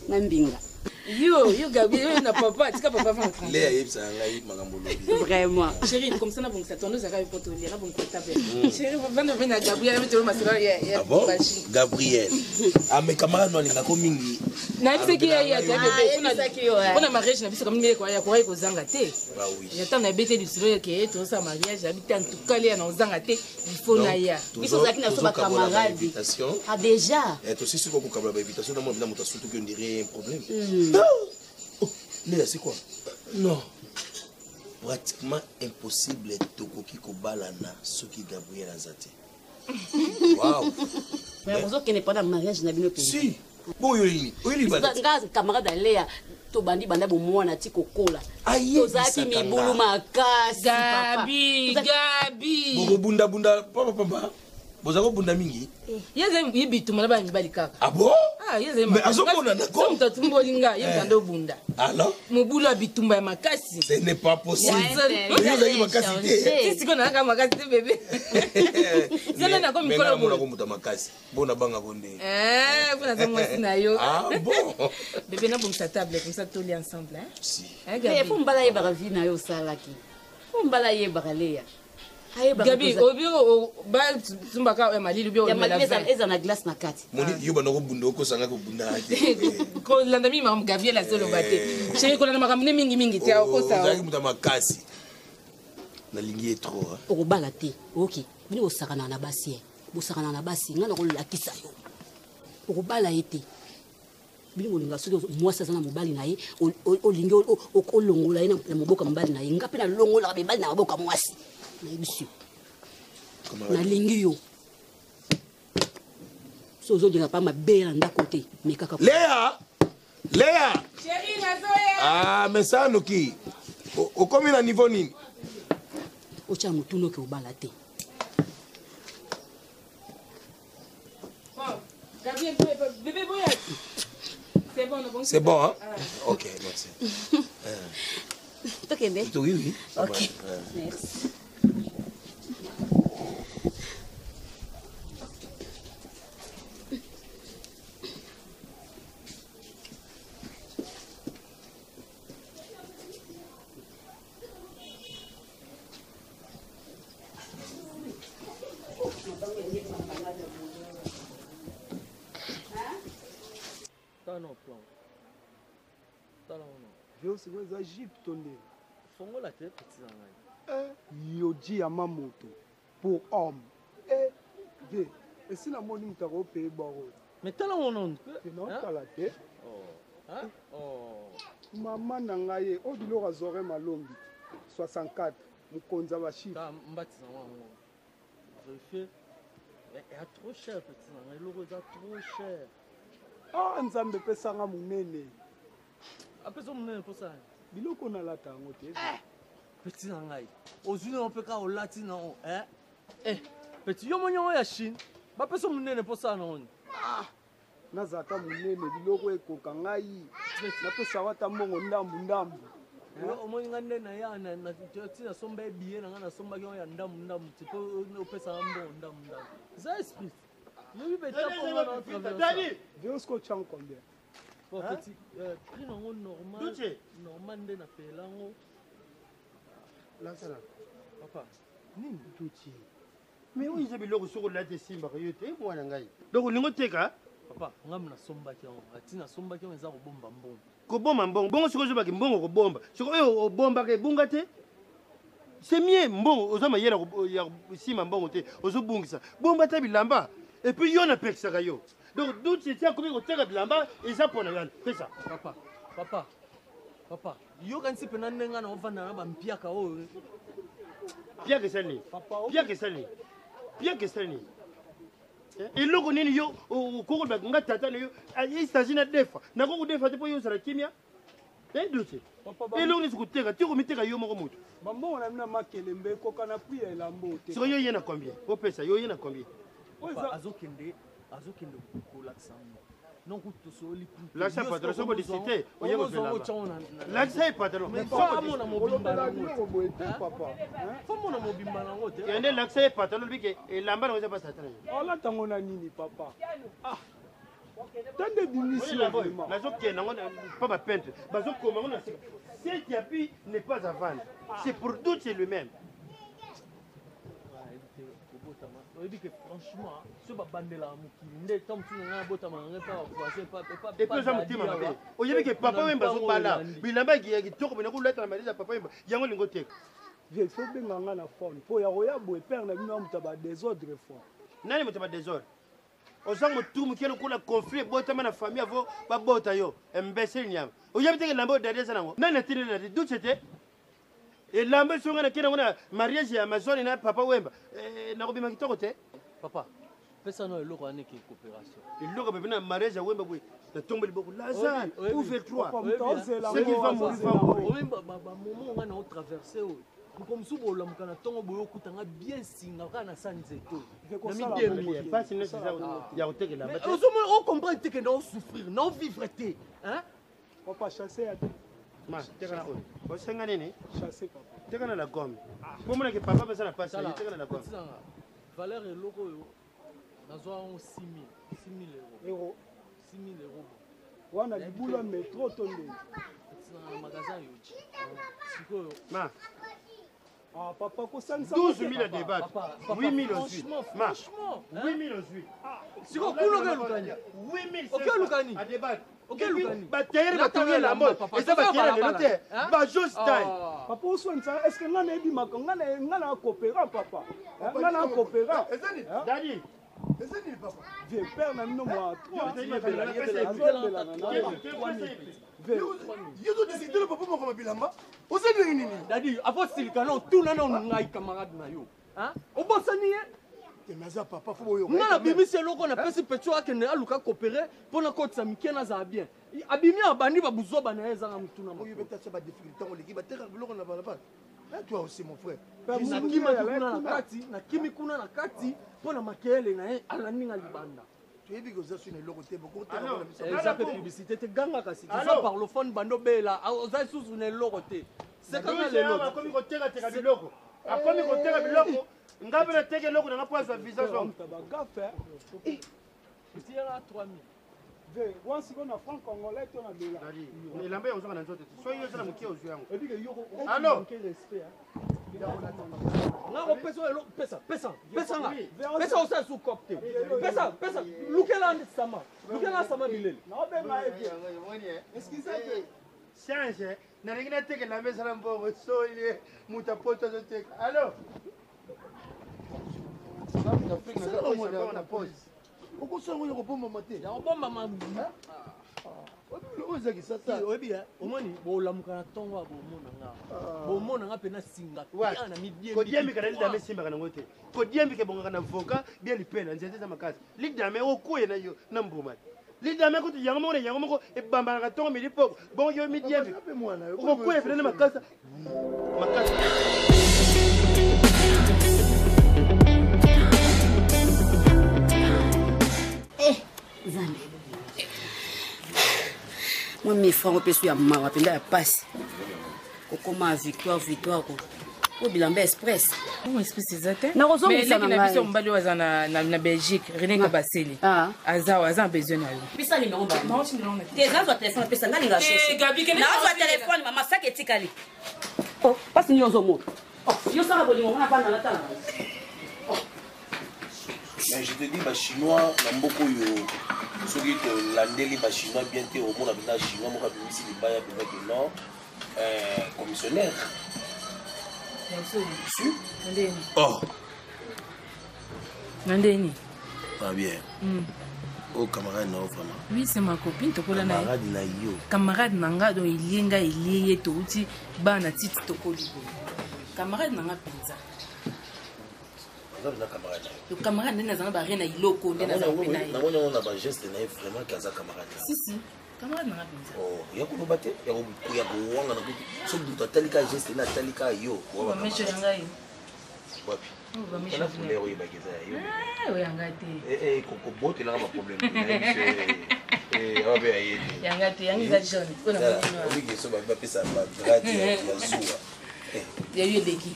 Na mbinga. Yo, yo Gabriel, yo na papa, tika papa vanda tranquille. Lea ayebisaka ngai makambo olobi. Vraiment. Chérie, comme ça nabongisa tondo ezalaka yo po tolia, nabongisa table. Chérie, vanda vanda na Gabriel, abe tolo masolo ya ya Ah bon? Lubumbashi. Gabriel. Ah mais camarade no alingako mingi. Nayebisaki ye ya Alobelaka bebe ngai. mpona mpona mariage na biso kamini ya koyaki kozanga te. Bah oui. Ya ntango nabete lisolo ya ke tozosala mariage abi te en tout cas Lea na kozanga te, il faut Donc, na ya. Biso ozalaki na biso ba tozokabola ba camarade. invitation. Ah déjà. Eh, tosisi ko kokabola ba invitation na mwa bina moto asutuki on dirait un problème. Oh, Léa, c'est quoi? Non. Pratiquement impossible tokoki kobalana soki Gabriel aza te. Wow. Mais ozokende pendant mariage na bino mpenza. Si. Boyo nini? Oyo libala. Nga camarade ya Lea tobandi banda bomwana ti kokola. Ayebisaka Tozalaki nga. mibulu makasi papa. Gabi, Gabi. Bokobunda bunda papa papa. Boza kobunda mingi. Ye azali ye bituma na bana mibali kaka. Ah bon? Ah, ye azali Mais makasi. azobona na ko? So moto atumboli nga, ye Eh. moto ando obunda. Alors? Mobulu ya bitumba ya makasi. Ce n'est pas possible. Ouais, Mais yo ozalaki makasi te. Si sikoyo nayaka makasi te bebe. Zala na ko Mais mikolo nga namona boye. ko moto ya makasi. Bona banga ko nde. Eh, mpo naza mwasi na yo. Ah bon? Bebe nabongisa table comme ça tolia ensemble hein. Si. Hein, Mais Gabi? fo mbala ayebaka vie na yo osalaki. Fo mbala ayebaka Lea. Ayebaka Gabi, toza- obi batumbaka ya malili obi Ya omela malili vin. eza na glace na kati. Moni yo banda kobunda okosanga kobunda te. Kolanda mingi makambo Gabriel azoloba te. Chérie, kolanda makambo ne mingi mingi te akosa. Ozalaki moto ya makasi. Nalingi ye trop. hein. okobala te oki bino bosakana na basi ye bosakana na basi ngai nakolakisa yo okobala ye te bino bolinga soki mwasi aza na mobali na ye olingi olongola ye na maboko ya mobali na ye nga mpe nalongolaka mibali na maboko ya mwasi nayebisi yo nalingi yo so ozolinga pa mabe na ndako te me kaka Léa Léa Chérie, nazoya. Ah, mais ça noki. Okomi na niveau nini? otya motuna oke obala te Bon, Gabriel, bébé boya. C'est bon, bon. C'est bon, hein? Ok, merci. tokende Oui, oui. ça va. Ok. Ouais. Merci. Oyo sikoyo eza jupe to nde? Fongola te petit na ngai. Eh, Yoji Yamamoto pour homme. Eh, vie, esi namoni moto akopeye bor oyo. Mais tala ngo nono. Te naotala te. Oh. Hein? Oh. Mama na ngai ye, oyo biloko ya Zore Malombi 64, mokonzi ya ba chiffres. Mbati na ngo. Vérifier. Ya trop cher petit na ngai, eloko eza trop cher. Ah Nzambe pesa nga monene. Apesa monene mposa nani? Biloko nalata yango te. Eh, petit na ngai. Ozwi nango mpe kaka olati nango. Eh? Eh, petit yo moni yango ya Chine. Bapesa monene mposa nango nini? Ah, nazalaka monene biloko ekoka ngai. Napesa ata mbongo ndambu ndambu. Omoni ngai nde naya ti nasomba ye billet na ngai nasombaki yango ya ndambu ndambu ti mpo opesaka mbongo ndambu ndambu. Eza esprit. Yobi beta mpo nga na traverse. Vieux otyango combien? Bon, hein? Petit, prix nango normal. Duce. Normal nde na pela yango. Lansana. Papa. Nini? Duce. Mais oyo eza biloko soki olati esimbaka yo te mwana ngai. Donc olingi oteka? Papa, ngai nasombaki yango. Ati nasombaki yango eza kobomba mbongo. Kobomba mbongo. Bongo soki ozobaki mbongo kobomba. Soki oyo obombaka ebunga te? C'est mieux mbongo oza mayele ya kosima mbongo te ozobungisa. Bomba ata bilamba. Et puis yo napekisaka yo. Donc Duce ti akomi koteka bilamba eza pona yo pesa. Papa, papa, papa, yokanisi mpena ndenge nga naovanda na bampiaka oyo. Piaka esali nini? Piaka esali nini? Piaka esali nini? Eloko nini yo okokoloba nga tata na yo il s'agit na defa nakoki kodefa te mpo yo ozala kimia eh Duce eloko nini koteka ti komiteka yo moko moto bambongo na bino makelembe ekoka na prix ya elambo te. Sikoyo yo ye na combien opesa yo ye na combien? Azokende azokende kolakisa ngo non kutu tosoli lakisa patron soki odisite oye kozwelamba lakisa ye patron amona mobimba nango boye te papa fomona mobimba nango te kende lakisa ye patron olobi ke elamba nango eza pasi ata naye olata ngo na nini papa ah tande ebimisi nazokende yango pa bapeintre bazokoma yango na sika cet habit n'est pas à vendre c'est pour Duce lui-même. Oyebi ke franchement soki babandelaka mokili nde ntango mosusu na ngai abotama na ngai mpa bavoisin et puis oza motema mabe oyebi ke papa wemba azobala bilamba ya kitoko bena kolata na malezi ya papa wemba yango olingi oteka. Vieux faut benga nga na phone po ya koya boye père na bino ya moto ya ba desordre fois. Nani moto ya ba desordre? Oza motu moke lokola conflit ebotama na famille avo babota yo imbecile nyama oyebi te elamba oyo dadi eza nango nani atindi dadi duce te elamba esonga na kende yango na mariage ya amazone na papa wemba eh, nakobima kitoko te. Papa pesa no eloko wana eke coopération eloko pepe na mariage ya wemba boye natomba liboko lazare ouvre toi ce qui va mourir va mourir. Bamomo nga na otraverse oyo moko mosusu bolamuka na ntongo boye okuta nga bien singa kaka na sa nzete mpasi nyonso eza ya kotekela ozomona ocomprendre te ke na osouffrir na ovivre te papa chasse ya te ma teka na oyo osenga nini chasse papa teka na la gomme po monake papa mpe aza na mpasi teka na la gomme valeur eloko oyo nazwa yango 6000 6000 euro euro 6000 euro wana libula metro to ndenge na magasin yoji sikoyo ma Ah, papa, kosangisa 12 000 à débattre. 8 000 ozwi. Ma. 8 000 ozwi. Sikoyo kuna oke lukani. 8 Oke lukani. À débattre. Oke lukani. Bateyere batongi elamba oyo. Eza bateyere lelo te. Bajo style. Papa oswanisa, est ce que nga nayebi maka nga na nga na coopérant papa. Nga na coopérant. Daddy. Eza nini papa? Vieux père na bino mwa 3. Yo todiscute na papa moko bilamba oza ndenge nini? Dadi afosilika na otuna na ngai camarade na yo obosani ye te naza papa fo boyoka nga nabimisi eloko napesi petio akende aluka coopere mpo nakotisa mike nazala bien abimi abandi babuzoba na ye ezanga motuna oyo betasa badifficulté ntango oleki batekaka biloko na balabala toi aussi mon frère nakimaki kuna na kati nakimi kuna na kati mpo na makeyele na ye alandi nga libanda toyebi ke oza suna eloko te eza mpe publicité te ganga kasi toza parlophone bando bela oza lisusu na eloko te sekanga lelo akomi kotekateka biloko akomi koteka biloko nga mpe nateka eloko nanga mpo azwa visa zonga tiyaka 3000 wana sikoyo na franc congolais to na dollar elamba ya ozonga na nzoto te soki oza na moke ozwi yango alo nga kopesa oyo pesa pesa pesa nga pesa osala su cop te pesa pesa lukela sama lukela sama bilele naobenga ye bien excuse change. Nalingi nateka elamba ezala mbongo soli moto apoto azoteka. Allo? Na pose. Okosango ya kobombama te. Ya kobombama. Oyo eza kisasa. Oyebi eh, omoni bolamuka na ntongo ya bomona nga. Bomona nga mpe singa. Na midiembika. Kodiembika na lidame esimbaka nango te. Kodiembika ebongaka na voka bien lipela nzete eza makasi. Lidame okoye na yo na mbuma. Lidame kutu yango moko na yango moko ebambanaka ntongo midi poko. Bongo yo midiembika. Okokwea pena na makasa. Makasa. Eh, Nzambe. Mwa mifrango mpe so ya mawa mpenza ya pasi. Kokoma victoire victoire ko. Oyo bilamba express. Bongo express eza te. Nakozongisa na na ngai. biso mobali oyo aza na, na, na Belgique, René Kabasele. Aza aza na besoin na yo. Pesa numéro ba. Te nazwa telefone pesa ngai ninga Eh, Gabi, kende Nazwa na telefone mama saki etikali. Oh, pasi nini ozomona? Oh, yo sala bolingo ngana bana natala. Mais je te dis bachinois na mboka oyo soki tolandeli bachinois bien te omona mpenza chinois moko abimisi libaya mpenza ke non commissionnaire Si. Oh. Na ndeni. Ah bien. Oh camarade na yo vraiment. Oui, c'est ma copine tokola na ye. Camarade na yo. Camarade na nga donc elie nga elie ye touti bana titi tokoli boye. Camarade na nga mpenza. Aza mpenza camarade na yo. Donc camarade nde nazanga ba rien na iloko nde nazanga mpe na ye. Namoni yango na ba geste na ye vraiment ke aza camarade na yo. Si si. Camarade na nga mpenza. Oh, ya koloba te ya kowangana kutu soki moto atali kaka geste na atali kaka yo. Ba mesho ya ngai. Wapi? Oh, ba mesho Tala ya couleur oyebaki eza ya yo. Ah, oyo ya ngai te. Eh, eh, kobotelanga ba problème. Awa mpe ya ye te. Ya ngai te, yango eza jaune. Oyo na moni noir. Obiki so bapesa ba grade ya zuwa. Ya yo eleki.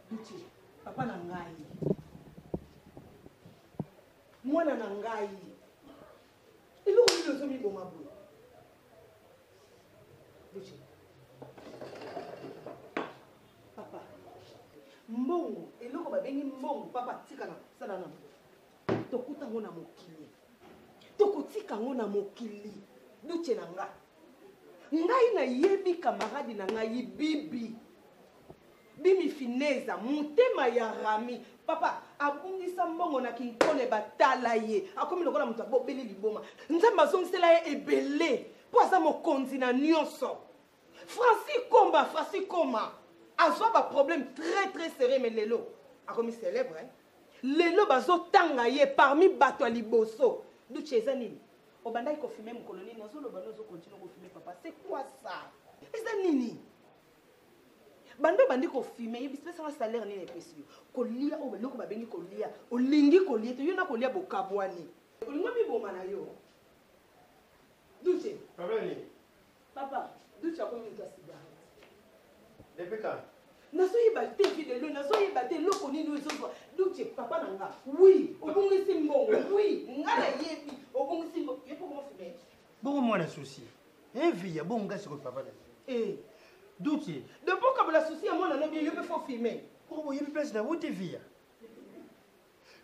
Duti, papa na ngai mwana na ngai eloko nini ozomiboma boye Duti papa mbongo eloko babengi mbongo papa tika na sala na tokuta yango na mokili tokotika yango na mokili duce na nga ngai nayebi kamaradi na ngai bibi bimifineza motema ya rami papa abungisa mbongo na kinkole batala ye akomi lokola moto abobeli liboma nzambe azongisela ye ebele mpo aza mokonzi na nyonso francis komba francis koma azwa baproblème très très sérieux mais lelo akomi célèbre hein? lelo bazotanga ye parmi bato ya liboso duce eza nini obandaki kofume mokolo nini nazoloba no ozokontinue kofume papa c'est quoi ça eza nini banda obandi kofume yebisi pesanga salaire nini epesi yo kolia oyo eloko babengi kolia olingi kolia te yo na kolia bokabwani olingi omiboma na yo duce papa duce akomi moto ya cigarette Depuis quand? nazoyeba te vi lelo nazoyeba te eloko nini oyo ezozwa duce papa na nga wi obungisi mbongo wi nga nayebi obungisi mbongo ye mpo komofume Bongo mwana souci. Eh viya bongo nga sikoyo papa na. Eh. Duti. Depuis okabola souci ya mwana no bien yo mpe fo filme. Bongo boyebi place na wuti viya.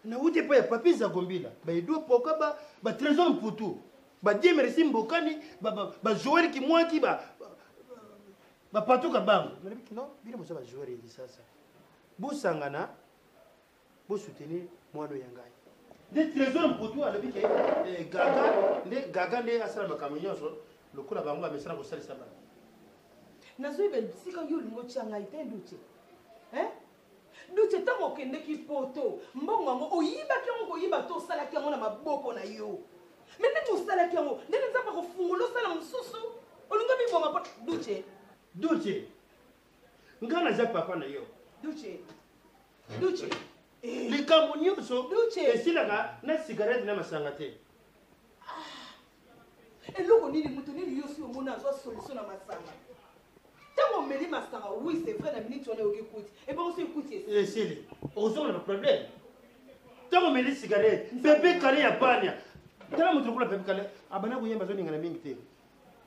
Na wuti epai ya Papi Zagombila, ba Edo Poka ba ba Trésor Mputu, ba Dieu merci Mbokani, ba ba, ba Joël Kimwaki ba ba Patou Kabango. Nalobi non, bino boza ba joueur ya Kisasa. Bosangana bo soutenir mwana ya ngai. Nde Trésor Mputu alobi ke eh, Gaga nde Gaga nde asala makambo nyonso lokola bango bamesana kosalisa bango. Nazoyeba bisika yo olingi otya ngai te Duce. Hein? Duce ntango okendeki poto mbongo yango oyibaki yango koyiba to osalaki yango na maboko na yo me ndenge osalaki yango ndenge nzambe akofungola osala mosusu olingi omiboma mpo Duce Duce ngai naza papa na yo Duce Duce likambo nyonso esilaka na sigarete na masanga te eloko nini moto nini yo si omona azwa solution na masanga ntango omeli masanga, oui c'est vrai, na minute wana oyoki kuti. Ebongo so ekuti esili. Esili. Ozonga na problème. Ntango omeli cigarette, pepe kale ya pania. Tala moto lokola pepe kale, abanda koyemba azoningana mingi te.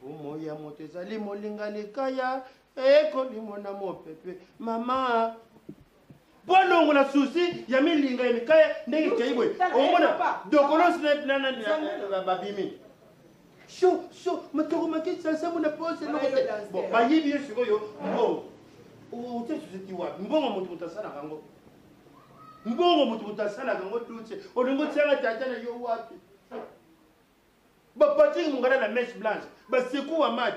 Bomoi ya moto ezali molinga likaya, ekolimo na mopepe. Mama, mpo alongola susi ya milinga ya mikaya ndenge ekei boye, omona dokolosi babimi. Sho, sho, matoko makisasa mona pose eloko te. Bon, bayibi yo sikoyo mbongo. Otie susi ti wapi? Mbongo moto moto asalaka yango. Mbongo moto moto asalaka yango duce. Olingi otianga tata na yo wapi? Ba Patrick Mongala na mèche blanche, ba Sekou Ahmad,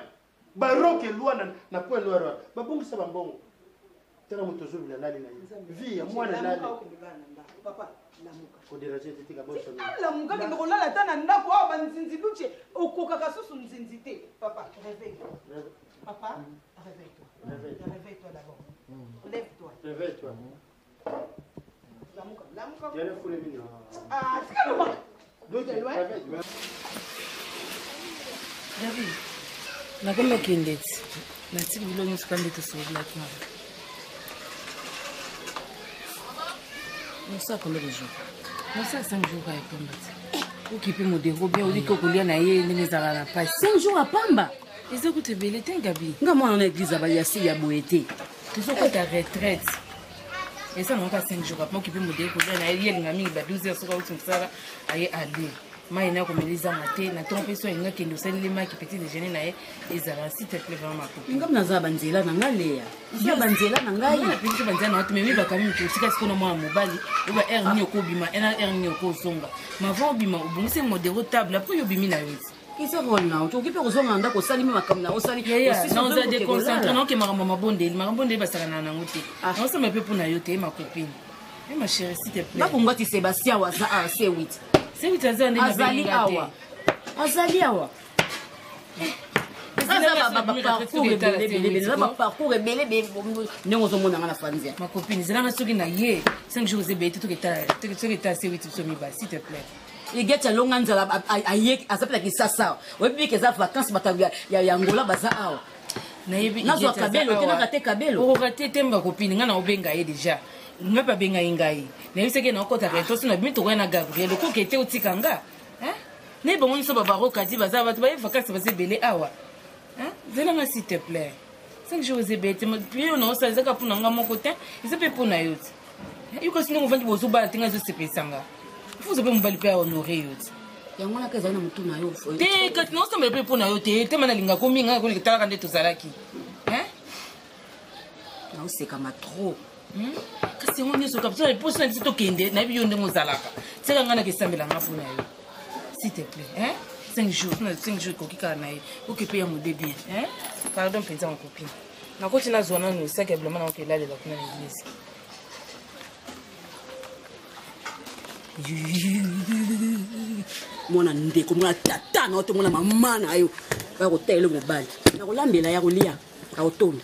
ba Rock Eloi na, na point noir wana, babongisa ba mbongo. Tala moto ozobila lali na ye. Vie ya mwana lali. Papa, lamuka. Koderanger te tika boso. Lamuka kende kolala ata na ndako awa banzinzi luche okokaka susu nzinzi te. Papa, réveille. Papa, réveille-toi. Réveille-toi d'abord. Lève-toi. Réveille-toi. Lamuka, lamuka. Yale fule mino. Ah, tika loba. David, nakomi okende ti natiki biloko nyonso ka nde tosololaki wana. Mosala combien de jours? Mosala 5 jours kaka ya pamba ti. Okipe modero bien, oliki okolia na ye ndenge ezalaka na pasi. 5 jours ya pamba? Eza kutu ebele te Gabi. Nga mwana na eglise ya ya ya boye te. Tozokota retraite. Eza nango kaka 5 jours apres okipe modero kolia na ye, ye alinga mingi ba 12 heures soki auti mosala aye alie. Mai na komela ezanga te na ntongo mpe so alingi akende osaleli maki petit déjeuner na ye ezala s'il te plaît vraiment makoki. Nga naza banzela na nga Lea. Naza banzela na ngai. Nga napesi banzela na yo te mais mibaka mingi osika sikoyo na mwana mobali oyo ba heure nini okobima na heure nini okozonga. Mais avant obima obongisi modero table après yo obimi na yo ti. Eza role na yo tokoki mpe kozonga na ndako osali mi makambo na osali. Naoza déconcentré naoke makambo ya mabondeli makambo bondeli basakana nango te. Naosamba mpe mpo na yo te ma copine. Eh ma chérie s'il te plaît. Bakonga ti Sébastien waza awa C8. C8 aza ndenge azali awa. Azali awa. Aza ba parcours ebele ebele eza ba parcours ebele ebele ndenge ozomona nga na fanzia. Ma copine zelanga soki na ye 5 jours ebele te toki etala C8 biso mibale s'il te plaît. Igeti alonga nzala aye aza mpe na Kinshasa oyebi bike eza vacances bato ya Angola baza awa. Nayebi nazwa kabelo te naka te kabelo. Okoka te te ma copine nga na obenga ye déjà. Nga mpe abenga ye ngai. Nayebisaki ye nakokota reto so na bimi tokoya na Gabriel okoki te otika nga. Hein? Nayebi bango nyonso ba barokadi baza bato baye vacances baza ebele awa. Hein? Zela nga s'il te plaît. 5 jours ebele te prière na osala ezaka mpo na nga moko te eza mpe mpo na yo te. Yo kasi ndenge ovandi bozobala te nga ezosepelisa nga. Fuza mpe mobali mpe ahonore yo te. Yango wana ezali na motu na yo. Te kasi naosambela mpe mpo na yo te tema nalinga komi ngai koleka talaka nde tozalaki. Hein? Naosekama trop. Kasi yango nyonso kapitala mposa na biso tokende nayebi yo ndenge ozalaka tika ngai nakesambela nga mpo na yo s'il te plaît hein? 5 jours 5 jours ekoki kaka na ye okepe ya mode bien hein? Pardon mpenza ma copine nakoti nazwa nanu esaki ya bilamba nakoki elalela kuna na eglise. Mwana ndeko mwana tata na yo to mwana mama na yo baya kotalela mobali nakolambela ya kolia akotonda.